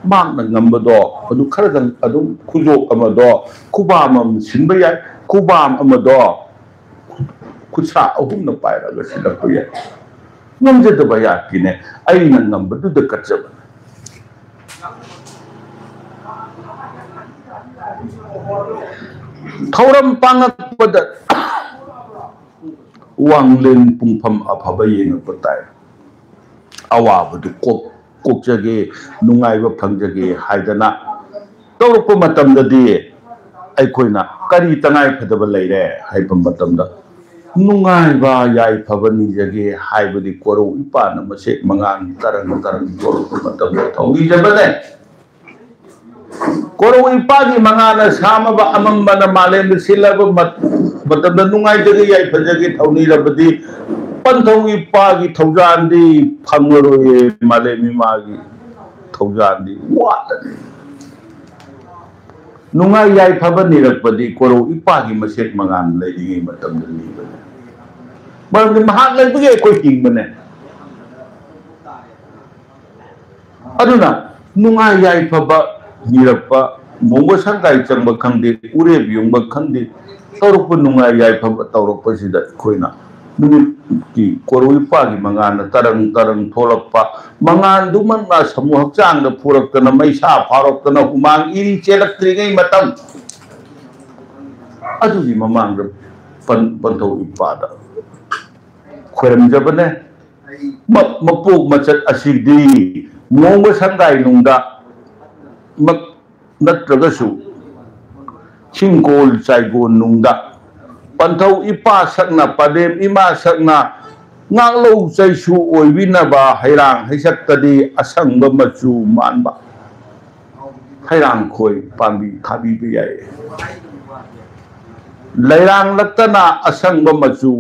ꯃꯍꯥꯛꯅ ꯉꯝꯕꯗꯣ ꯑꯗꯨ ꯈꯔꯗꯪ ꯑꯗꯨꯝ, ꯈꯨꯖꯣꯞ ꯑꯃꯗꯣ ꯈꯨꯕꯥꯝ ꯑꯃ ꯁꯤꯟꯕ ꯌꯥꯏ, ꯈꯨꯕꯥꯝ ꯑꯃꯗꯣ ꯈꯨꯠꯁꯥ ꯑꯍꯨꯝꯅ ꯄꯥꯏꯔꯒ ꯁꯤꯜꯂꯛꯄ ꯌꯥꯏ꯫ ꯉꯝꯖꯗꯕ ꯌꯥꯗꯦꯅꯦ, ꯑꯩꯅ ꯉꯝꯕꯗꯨꯗ ꯀꯠꯆꯕꯅꯦ꯫ ꯊꯧꯔꯝ ꯄꯥꯡꯉꯛꯄꯗ ꯋꯥꯡꯂꯦꯟ ꯄꯨꯡꯐꯝ ꯑꯐꯕ ꯌꯦꯡꯉꯛꯄ ꯇꯥꯏ꯫ ꯑꯋꯥꯕꯗꯨ ꯀꯣꯛ-, ꯀꯣꯛꯆꯒꯦ, ꯅꯨꯡꯉꯥꯏꯕ ꯐꯪꯖꯒꯦ ꯍꯥꯏꯗꯅ ꯇꯧꯔꯛꯄ ꯃꯇꯝꯗꯗꯤ ꯑꯩꯈꯣꯏꯅ ꯀꯔꯤ ꯇꯉꯥꯏ ꯐꯗꯕ ꯂꯩꯔꯦ ꯍꯥꯏꯕ ꯃꯇꯝꯗ, ꯅꯨꯡꯉꯥꯏꯕ ꯌꯥꯏꯐꯕ ꯅꯤꯖꯒꯦ ꯍꯥꯏꯕꯗꯤ ꯀꯣꯔꯧ ꯏꯄꯥꯅ ꯃꯁꯦꯛ ꯃꯉꯥꯡ ꯇꯔꯪ ꯇꯔꯪ ꯊꯣꯛꯂꯛꯄ ꯃꯇꯝꯗ ꯊꯧꯅꯤꯖꯕꯅꯦ꯫ ꯀꯣꯔꯧ ꯏꯄꯥꯒꯤ ꯃꯉꯥꯅ ꯁꯥꯃꯕ ꯑꯃꯝꯕꯅ ꯃꯥꯂꯦꯝꯗ ꯁꯤꯜꯂꯕ ꯃꯠ-, ꯃꯇꯝꯗ ꯅꯨꯡꯉꯥꯏꯖꯒꯦ ꯌꯥꯏꯐꯖꯒꯦ ꯊꯧꯅꯤꯔꯕꯗꯤ ꯄꯟꯊꯧ ꯏꯄꯥꯒꯤ ꯊꯧꯖꯥꯟꯗꯤ ꯐꯪꯂꯔꯣꯏꯌꯦ, ꯃꯥꯂꯦꯝ ꯏꯃꯥꯒꯤ ꯊꯧꯖꯥꯟꯗꯤ ꯋꯥꯠꯂꯅꯤ꯫ ꯅꯨꯡꯉꯥꯏ ꯌꯥꯏꯐꯕ ꯅꯤꯔꯛꯄꯗꯤ ꯀꯣꯔꯧ ꯏꯄꯥꯒꯤ ꯃꯁꯦꯛ ꯃꯉꯥꯜ ꯂꯩꯔꯤꯉꯩ ꯃꯇꯝꯗ ꯅꯤꯕꯅꯦ꯫ ꯃꯔꯝꯗꯤ ꯃꯍꯥꯛ ꯂꯩꯕꯒꯤ ꯑꯩꯈꯣꯏ ꯍꯤꯡꯕꯅꯦ꯫ ꯑꯗꯨꯅ ꯅꯨꯡꯉꯥꯏ ꯌꯥꯏꯐꯕ ꯅꯤꯔꯛꯄ, ꯃꯣꯡꯕ ꯁꯪꯒꯥꯏ ꯆꯪꯕ ꯈꯪꯗꯦ, ꯎꯔꯦꯞ ꯌꯨꯡꯕ ꯈꯪꯗꯦ, ꯇꯧꯔꯛꯄ ꯅꯨꯡꯉꯥꯏ ꯌꯥꯏꯐꯕ ꯇꯧꯔꯛꯄꯁꯤꯗ ꯑꯩꯈꯣꯏꯅ ꯅꯨꯃꯤꯠꯀꯤ ꯀꯣꯔꯧ ꯏꯄꯥꯒꯤ ꯃꯉꯥꯜꯅ ꯇꯔꯪ ꯇꯔꯪ ꯊꯣꯛꯂꯛꯄ, ꯃꯉꯥꯜꯗꯨꯃꯛꯅ ꯁꯃꯨ ꯍꯛꯆꯥꯡꯗ ꯐꯨꯔꯛꯇꯅ, ꯃꯩꯁꯥ ꯐꯥꯎꯔꯛꯇꯅ, ꯍꯨꯃꯥꯡ ꯏꯔꯤ ꯆꯦꯜꯂꯛꯇ꯭ꯔꯤꯉꯩ ꯃꯇꯝ ꯑꯗꯨꯒꯤ ꯃꯃꯥꯡꯗ ꯄꯟ-, ꯄꯟꯊꯧ ꯏꯄꯥꯗ ꯈꯣꯏꯔꯝꯖꯕꯅꯦ꯫ ꯃ-, ꯃꯄꯣꯛ ꯃꯆꯠ ꯑꯁꯤꯗꯤ ꯃꯣꯡꯕ ꯁꯪꯒꯥꯏ ꯅꯨꯡꯗ ꯃꯛ ꯅꯠꯇ꯭ꯔꯒꯁꯨ ꯆꯤꯡꯒꯣꯜ ꯆꯥꯏꯒꯣꯜ ꯅꯨꯡꯗ ꯄꯟꯊꯧ ꯏꯄꯥ ꯁꯛꯅ, ꯄꯗꯦꯝ ꯏꯃꯥ ꯁꯛꯅ ꯉꯥꯛꯂꯧ ꯆꯩꯁꯨ ꯑꯣꯏꯕꯤꯅꯕ ꯍꯩꯔꯥꯡ ꯍꯩꯁꯛꯇꯗꯤ ꯑꯁꯪꯕ ꯃꯆꯨ ꯃꯥꯟꯕ ꯍꯩꯔꯥꯡꯈꯣꯏ ꯄꯥꯝꯕꯤ ꯊꯥꯕꯤꯕ ꯌꯥꯏ꯫ ꯂꯩꯔꯥꯡꯂꯛꯇꯅ ꯑꯁꯪꯕ ꯃꯆꯨ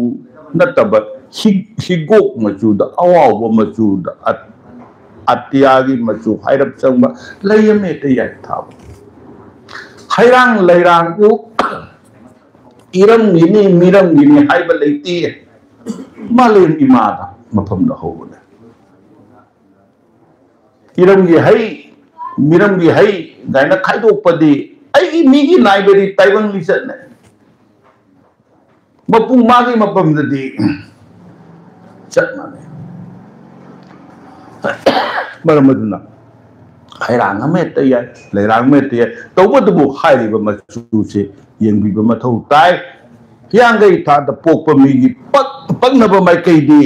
ꯅꯠꯇꯕ ꯍꯤ-, ꯍꯤꯒꯣꯛ ꯃꯆꯨꯗ, ꯑꯋꯥꯎꯕ ꯃꯆꯨꯗ, ꯑ-, ꯑꯇꯤꯌꯥꯒꯤ ꯃꯆꯨ ꯍꯥꯏꯔꯞ ꯆꯪꯕ ꯂꯩ ꯑꯃ ꯍꯦꯛꯇ ꯌꯥꯏ ꯊꯥꯕ꯫ ꯍꯩꯔꯥꯡ ꯂꯩꯔꯥꯡꯕꯨ ꯏꯔꯝꯒꯤꯅꯤ, ꯃꯤꯔꯝꯒꯤꯅꯤ ꯍꯥꯏꯕ ꯂꯩꯇꯦ꯫ ꯃꯥꯂꯦꯝ ꯏꯃꯥꯗ ꯃꯐꯝꯗ ꯍꯧꯕꯅꯦ꯫ ꯏꯔꯝꯒꯤ ꯍꯩ, ꯃꯤꯔꯝꯒꯤ ꯍꯩ ꯀꯥꯏꯅ ꯈꯥꯏꯗꯣꯛꯄꯗꯤ ꯑꯩꯒꯤ ꯃꯤꯒꯤ ꯅꯥꯏꯕꯗꯤ ꯇꯥꯏꯕꯪ ꯂꯤꯆꯠꯅꯦ꯫ ꯃꯄꯨꯡ ꯃꯥꯒꯤ ꯃꯐꯝꯗꯗꯤ ꯆꯞ ꯃꯥꯟꯅꯩ꯫ ꯃꯔꯝ ꯑꯗꯨꯅ ꯍꯩꯔꯥꯡ ꯑꯃ ꯍꯦꯛꯇ ꯌꯥꯏ, ꯂꯩꯔꯥꯡ ꯑꯃ ꯍꯦꯛꯇ ꯌꯥꯏ, ꯇꯧꯕꯇꯕꯨ ꯍꯥꯏꯔꯤꯕ ꯃꯆꯨꯁꯦ ꯌꯦꯡꯕꯤꯕ ꯃꯊꯧ ꯇꯥꯏ꯫ ꯍꯤꯌꯥꯡꯒꯩ ꯊꯥꯗ ꯄꯣꯛꯄ ꯃꯤꯒꯤ ꯄꯛ-, ꯄꯛꯅꯕ ꯃꯥꯏꯀꯩꯗꯤ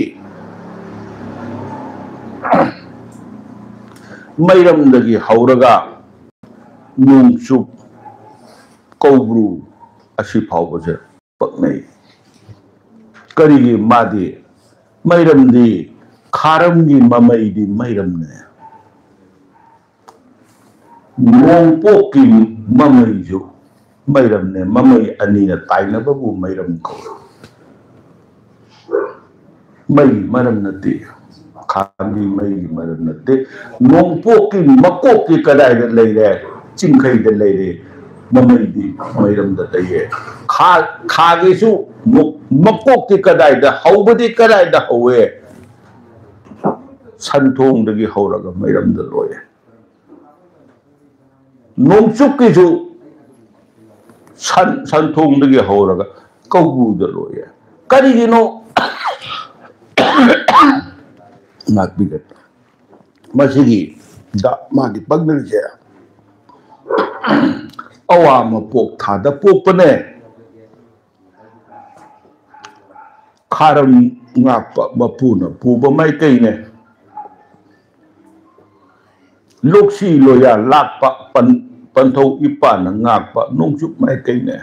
ꯃꯩꯔꯝꯗꯒꯤ ꯍꯧꯔꯒ ꯅꯣꯡꯆꯨꯞ, ꯀꯧꯕ꯭ꯔꯨ ꯑꯁꯤ ꯐꯥꯎꯕꯁꯦ ꯄꯛꯅꯩ꯫ ꯀꯔꯤꯒꯤ? ꯃꯥꯗꯤ ꯃꯩꯔꯝꯗꯤ, ꯈꯥꯔꯝꯒꯤ ꯃꯃꯩꯗꯤ ꯃꯩꯔꯝꯅꯦ꯫ ꯅꯣꯡꯄꯣꯛꯀꯤ ꯃꯃꯩꯁꯨ ꯃꯩꯔꯝꯅꯦ꯫ ꯃꯃꯩ ꯑꯅꯤꯅ ꯇꯥꯏꯅꯕꯕꯨ ꯃꯩꯔꯝ ꯀꯧꯏ꯫ ꯃꯩꯒꯤ ꯃꯔꯝ ꯅꯠꯇꯦ, ꯈꯥꯝꯕꯤ ꯃꯩꯒꯤ ꯃꯔꯝ ꯅꯠꯇꯦ꯫ ꯅꯣꯡꯄꯣꯛꯀꯤ ꯃꯀꯣꯛꯀꯤ ꯀꯗꯥꯏꯗ ꯂꯩꯔꯦ? ꯆꯤꯡꯈꯩꯗ ꯂꯩꯔꯦ꯫ ꯃꯃꯩꯗꯤ ꯃꯩꯔꯝꯗ ꯂꯩꯌꯦ꯫ ꯈꯥ ꯈꯥꯒꯤꯁꯨ ꯃꯨꯛ ꯃꯀꯣꯛꯇꯤ ꯀꯗꯥꯏꯗ ꯍꯧꯕꯗꯤ ꯀꯗꯥꯏꯗ ꯍꯧꯋꯦ? ꯁꯟꯊꯣꯡꯗꯒꯤ ꯍꯧꯔꯒ ꯃꯩꯔꯝꯗ ꯂꯣꯏꯌꯦ꯫ ꯅꯣꯡꯆꯨꯞꯀꯤꯁꯨ ꯁꯟ ꯁꯟꯊꯣꯡꯗꯒꯤ ꯍꯧꯔꯒ ꯀꯧꯕ꯭ꯔꯨꯗ ꯂꯣꯏꯌꯦ꯫ ꯀꯔꯤꯒꯤꯅꯣ? ꯉꯥꯛꯄꯤꯒꯅꯤ꯫ ꯃꯁꯤꯒꯤ ꯗ ꯃꯥꯒꯤ ꯄꯛꯅꯔꯤꯁꯦ ꯑꯋꯥ ꯃꯄꯣꯛ ꯊꯥꯗ ꯄꯣꯛꯄꯅꯦ꯫ ꯈꯥꯔꯝ ꯉꯥꯛꯄ ꯃꯄꯨꯅ ꯄꯨꯕ ꯃꯥꯏꯀꯩꯅꯦ꯫ ꯂꯣꯛꯁꯤ ꯂꯣꯌꯥ ꯂꯥꯛꯄ ꯄꯟ ꯄꯟꯊꯧ ꯏꯄꯥꯅ ꯉꯥꯛꯄ ꯅꯣꯡꯆꯨꯞ ꯃꯥꯏꯀꯩꯅꯦ꯫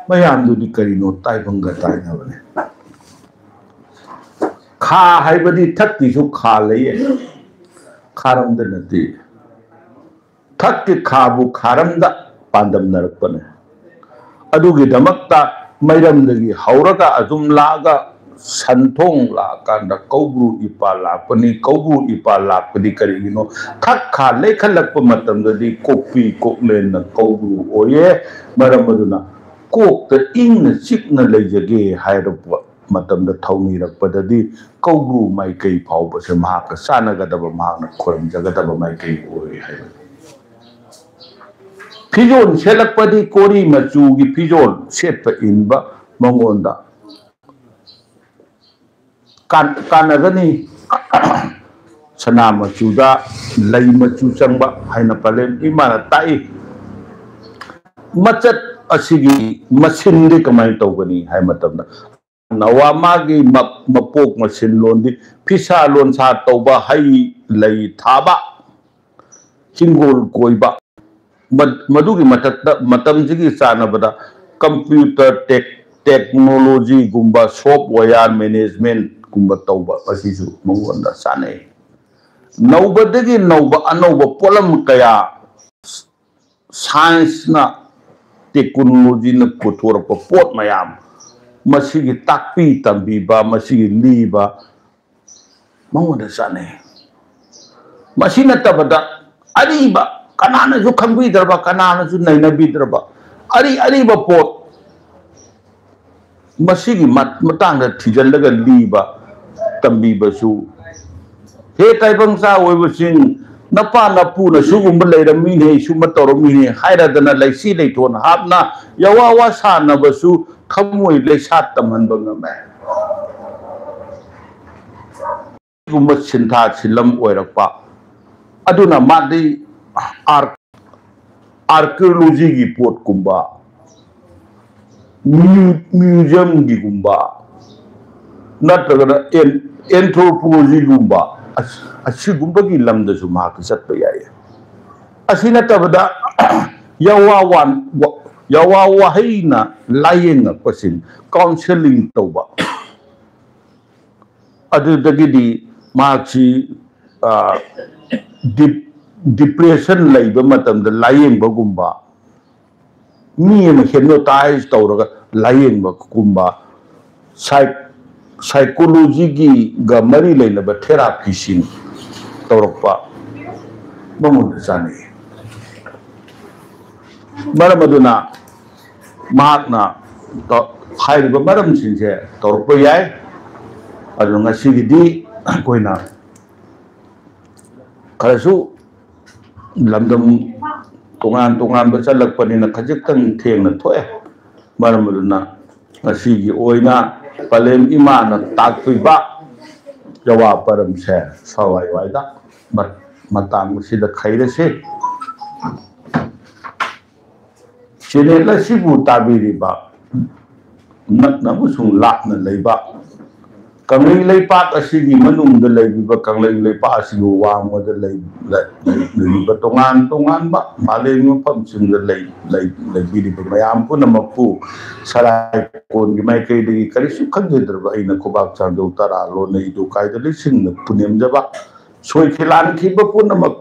ꯃꯌꯥꯝꯗꯨꯗꯤ ꯀꯔꯤꯅꯣ ꯇꯥꯏꯕꯪꯒ ꯇꯥꯏꯅꯕꯅꯦ꯫ ꯈꯥ ꯍꯥꯏꯕꯗꯤ ꯊꯛꯀꯤꯁꯨ ꯈꯥ ꯂꯩꯌꯦ꯫ ꯈꯥꯔꯝꯗ ꯅꯠꯇꯦ꯫ ꯊꯛꯀꯤ ꯈꯥꯕꯨ ꯈꯥꯔꯝꯗ ꯄꯥꯟꯗꯝꯅꯔꯛꯄꯅꯦ꯫ ꯑꯗꯨꯒꯤꯗꯃꯛꯇ ꯃꯩꯔꯝꯗꯒꯤ ꯍꯧꯔꯒ ꯑꯗꯨꯝ ꯂꯥꯛꯑꯒ ꯁꯟꯊꯣꯡ ꯂꯥꯛꯑꯀꯥꯟꯗ ꯀꯧꯕ꯭ꯔꯨ ꯏꯄꯥ ꯂꯥꯛꯄꯅꯤ꯫ ꯀꯧꯕ꯭ꯔꯨ ꯏꯄꯥ ꯂꯥꯛꯄꯗꯤ ꯀꯔꯤꯒꯤꯅꯣ? ꯊꯛ ꯈꯥ ꯂꯩꯈꯠꯂꯛꯄ ꯃꯇꯝꯗꯗꯤ ꯀꯣꯛꯄꯤ ꯀꯣꯛꯂꯦꯟꯅ ꯀꯧꯕ꯭ꯔꯨ ꯑꯣꯏꯌꯦ꯫ ꯃꯔꯝ ꯑꯗꯨꯅ ꯀꯣꯛꯇ ꯏꯪꯅ ꯆꯤꯛꯅ ꯂꯩꯖꯒꯦ ꯍꯥꯏꯔꯕ ꯃꯇꯝꯗ ꯊꯧꯅꯤꯔꯛꯄꯗꯗꯤ ꯀꯧꯕ꯭ꯔꯨ ꯃꯥꯏꯀꯩ ꯐꯥꯎꯕꯁꯦ ꯃꯍꯥꯛꯀ ꯆꯥꯟꯅꯒꯗꯕ, ꯃꯍꯥꯛꯅ ꯈꯨꯔꯨꯝꯖꯒꯗꯕ ꯃꯥꯏꯀꯩ ꯑꯣꯏ ꯍꯥꯏꯕꯅꯤ꯫ ꯐꯤꯖꯣꯜ ꯁꯦꯠꯂꯛꯄꯗꯤ ꯀꯣꯔꯤ ꯃꯆꯨꯒꯤ ꯐꯤꯖꯣꯜ ꯁꯦꯠꯄ ꯏꯟꯕ ꯃꯉꯣꯟꯗ ꯀꯥꯟ- ꯀꯥꯟꯅꯒꯅꯤ꯫ ꯁꯅꯥ ꯃꯆꯨꯗ ꯂꯩ ꯃꯆꯨ ꯆꯪꯕ ꯍꯥꯏꯅ ꯄꯂꯦꯝ ꯏꯃꯥꯅ ꯇꯥꯛꯏ꯫ ꯃꯆꯠ ꯑꯁꯤꯒꯤ ꯃꯁꯤꯟꯗꯤ ꯀꯃꯥꯏꯅ ꯇꯧꯒꯅꯤ ꯍꯥꯏꯕ ꯃꯇꯝꯗ, ꯅꯋꯥ ꯃꯥꯒꯤ ꯃ- ꯃꯄꯣꯛ ꯃꯁꯤꯟꯂꯣꯟꯗꯤ ꯐꯤꯁꯥ ꯂꯣꯟꯁꯥ ꯇꯧꯕ, ꯍꯩ ꯂꯩ ꯊꯥꯕ, ꯍꯤꯡꯒꯣꯜ ꯀꯣꯏꯕ, ꯃ- ꯃꯗꯨꯒꯤ ꯃꯊꯛꯇ ꯃꯇꯝꯁꯤꯒꯤ ꯆꯥꯟꯅꯕꯗ ꯀꯝꯄ꯭ꯌꯨꯇꯔ ꯇꯦꯛ ꯇꯦꯛꯅꯣꯂꯣꯖꯤꯒꯨꯝꯕ, ꯁꯣꯐꯋꯦꯌꯔ ꯃꯦꯅꯦꯖꯃꯦꯟꯠꯀꯨꯝꯕ ꯇꯧꯕ ꯑꯁꯤꯁꯨ ꯃꯉꯣꯟꯗ ꯆꯥꯟꯅꯩ꯫ ꯅꯧꯕꯗꯒꯤ ꯅꯧꯕ ꯑꯅꯧꯕ ꯄꯣꯠꯂꯝ ꯀꯌꯥ, ꯁꯥꯏꯟꯁꯅ, ꯇꯦꯛꯅꯣꯂꯣꯖꯤꯅ ꯄꯨꯊꯣꯔꯛꯄ ꯄꯣꯠ ꯃꯌꯥꯝ, ꯃꯁꯤꯒꯤ ꯇꯥꯛꯄꯤ ꯇꯝꯕꯤꯕ, ꯃꯁꯤꯒꯤ ꯂꯤꯕ ꯃꯉꯣꯟꯗ ꯆꯥꯟꯅꯩ꯫ ꯃꯁꯤ ꯅꯠꯇꯕꯗ ꯑꯔꯤꯕ ꯀꯅꯥꯅꯁꯨ ꯈꯪꯕꯤꯗ꯭ꯔꯕ, ꯀꯅꯥꯅꯁꯨ ꯅꯩꯅꯕꯤꯗ꯭ꯔꯕ, ꯑꯔꯤ ꯑꯔꯤꯕ ꯄꯣꯠ ꯃꯁꯤꯒꯤ ꯃꯠ-, ꯃꯇꯥꯡꯗ ꯊꯤꯖꯤꯜꯂꯒ ꯂꯤꯕ, ꯇꯝꯕꯤꯕꯁꯨ, "ꯍꯦ ꯇꯥꯏꯕꯪ ꯆꯥ ꯑꯣꯏꯕꯁꯤꯡ, ꯅꯄꯥ ꯅꯄꯨꯅ ꯁꯤꯒꯨꯝꯕ ꯂꯩꯔꯝꯃꯤꯅꯦ, ꯁꯨꯝꯕ ꯇꯧꯔꯝꯃꯤꯅꯦ" ꯍꯥꯏꯔꯗꯅ ꯂꯩꯁꯤ ꯂꯩꯊꯣꯟ ꯍꯥꯞꯅ ꯌꯥꯋꯥ ꯋꯥ ꯁꯥꯟꯅꯕꯁꯨ ꯊꯃꯣꯏ ꯂꯩꯁꯥ ꯇꯝꯍꯟꯕ ꯉꯝꯃꯦ꯫ ꯁꯤꯒꯨꯝꯕ ꯁꯤꯟꯊꯥ ꯁꯤꯂꯝ ꯑꯣꯏꯔꯛꯄ ꯑꯗꯨꯅ ꯃꯥꯗꯤ ꯑꯥꯔ-, ꯑꯥꯔꯀꯤꯑꯣꯂꯣꯖꯤꯒꯤ ꯄꯣꯠꯀꯨꯝꯕ, ꯃ꯭ꯌꯨ-, ꯃ꯭ꯌꯨꯖꯤꯌꯝꯒꯤꯒꯨꯝꯕ, ꯅꯠꯇ꯭ꯔꯒꯅ ꯑꯦꯟ-, ꯑꯦꯟꯊ꯭ꯔꯣꯄꯣꯂꯣꯖꯤꯒꯨꯝꯕ, ꯑꯁ-, ꯑꯁꯤꯒꯨꯝꯕꯒꯤ ꯂꯝꯗꯁꯨ ꯃꯍꯥꯛ ꯆꯠꯄ ꯌꯥꯏ꯫ ꯑꯁꯤ ꯅꯠꯇꯕꯗ ꯌꯥꯋꯥ ꯋꯥꯟ-, ꯋꯥ-, ꯌꯥꯋꯥ ꯋꯥꯍꯩꯅ ꯂꯥꯏꯌꯦꯡꯉꯛꯄꯁꯤꯡ ꯀꯥꯎꯟꯁꯦꯂꯤꯡ ꯇꯧꯕ, ꯑꯗꯨꯗꯒꯤꯗꯤ ꯃꯍꯥꯛꯁꯤ, ꯑ, ꯗꯤꯞ-, ꯗꯤꯄ꯭ꯔꯦꯁꯟ ꯂꯩꯕ ꯃꯇꯝꯗ ꯂꯥꯏꯌꯦꯡꯕꯒꯨꯝꯕ, ꯃꯤ ꯑꯃ ꯍꯦꯞꯅꯣꯇꯥꯏꯖ ꯇꯧꯔꯒ ꯂꯥꯏꯌꯦꯡꯕꯒꯨꯝꯕ, ꯁꯥꯏ-, ꯁꯥꯏꯀꯣꯂꯣꯖꯤꯒꯤꯒ ꯃꯔꯤ ꯂꯩꯅꯕ ꯊꯦꯔꯥꯄꯤꯁꯤꯡ ꯇꯧꯔꯛꯄ ꯃꯉꯣꯟꯗ ꯆꯥꯅꯩ꯫ ꯃꯔꯝ ꯑꯗꯨꯅ ꯃꯍꯥꯛꯅ ꯇ-, ꯍꯥꯏꯔꯤꯕ ꯃꯔꯝꯁꯤꯡꯁꯦ ꯇꯧꯔꯛꯄ ꯌꯥꯏ꯫ ꯑꯗꯨ ꯉꯁꯤꯒꯤꯗꯤ ꯑꯩꯈꯣꯏꯅ ꯈꯔꯁꯨ ꯂꯝꯗꯝ ꯇꯣꯉꯥꯟ ꯇꯣꯉꯥꯟꯕ ꯆꯠꯂꯛꯄꯅꯤꯅ ꯈꯖꯤꯛꯇꯪ ꯊꯦꯡꯅ ꯊꯣꯛꯑꯦ꯫ ꯃꯔꯝ ꯑꯗꯨꯅ ꯉꯁꯤꯒꯤ ꯑꯣꯏꯅ ꯄꯂꯦꯝ ꯏꯃꯥꯅ ꯇꯥꯛꯄꯤꯕ ꯌꯥꯋꯥ ꯄꯔꯝꯁꯦ ꯁꯋꯥꯏ ꯋꯥꯏꯗ ꯃ-, ꯃꯇꯥꯡ ꯑꯁꯤꯗ ꯈꯩꯔꯁꯤ꯫ ꯆꯦꯅꯦꯜ ꯑꯁꯤꯕꯨ ꯇꯥꯕꯤꯔꯤꯕ ꯅꯛꯅ ꯑꯃꯁꯨꯡ ꯂꯥꯞꯅ ꯂꯩꯕ ꯀꯪꯂꯩ ꯂꯩꯄꯥꯛ ꯑꯁꯤꯒꯤ ꯃꯅꯨꯡꯗ ꯂꯩꯔꯤꯕ, ꯀꯪꯂꯩ ꯂꯩꯄꯥꯛ ꯑꯁꯤꯕꯨ ꯋꯥꯡꯃꯗ ꯂꯩ-, ꯂꯩ-, ꯂꯩꯔꯤꯕ ꯇꯣꯉꯥꯟ ꯇꯣꯉꯥꯟꯕ ꯃꯥꯂꯦꯝꯒꯤ ꯃꯐꯝꯁꯤꯡꯗ ꯂꯩ-, ꯂꯩ-, ꯂꯩꯕꯤꯔꯤꯕ ꯃꯌꯥꯝ ꯄꯨꯝꯅꯃꯛꯄꯨ ꯁꯔꯥꯏꯀꯣꯟꯒꯤ ꯃꯥꯏꯀꯩꯗꯒꯤ ꯀꯔꯤꯁꯨ ꯈꯪꯖꯗ꯭ꯔꯕ ꯑꯩꯅ ꯈꯨꯕꯥꯛ ꯆꯥꯟꯗꯧ ꯇꯔꯥ ꯂꯣꯟꯅ ꯏꯗꯨ ꯀꯥꯏꯗ ꯂꯤꯁꯤꯡꯅ ꯄꯨꯅꯦꯝꯖꯕ ꯁꯣꯏꯈꯤ ꯂꯥꯟꯈꯤꯕ ꯄꯨꯝꯅꯃꯛ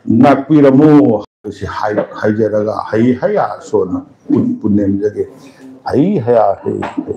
ꯉꯥꯛꯄꯤꯔꯝꯃꯨ ꯍꯥꯏꯕꯁꯤ ꯍꯥꯏ-, ꯍꯥꯏꯖꯔꯒ ꯍꯩ ꯍꯌꯥ ꯁꯣꯟꯅ ꯄꯨ-, ꯄꯨꯅꯦꯝꯖꯒꯦ꯫ ꯍꯩ ꯍꯌꯥ ꯍꯩ, ꯍꯩ꯫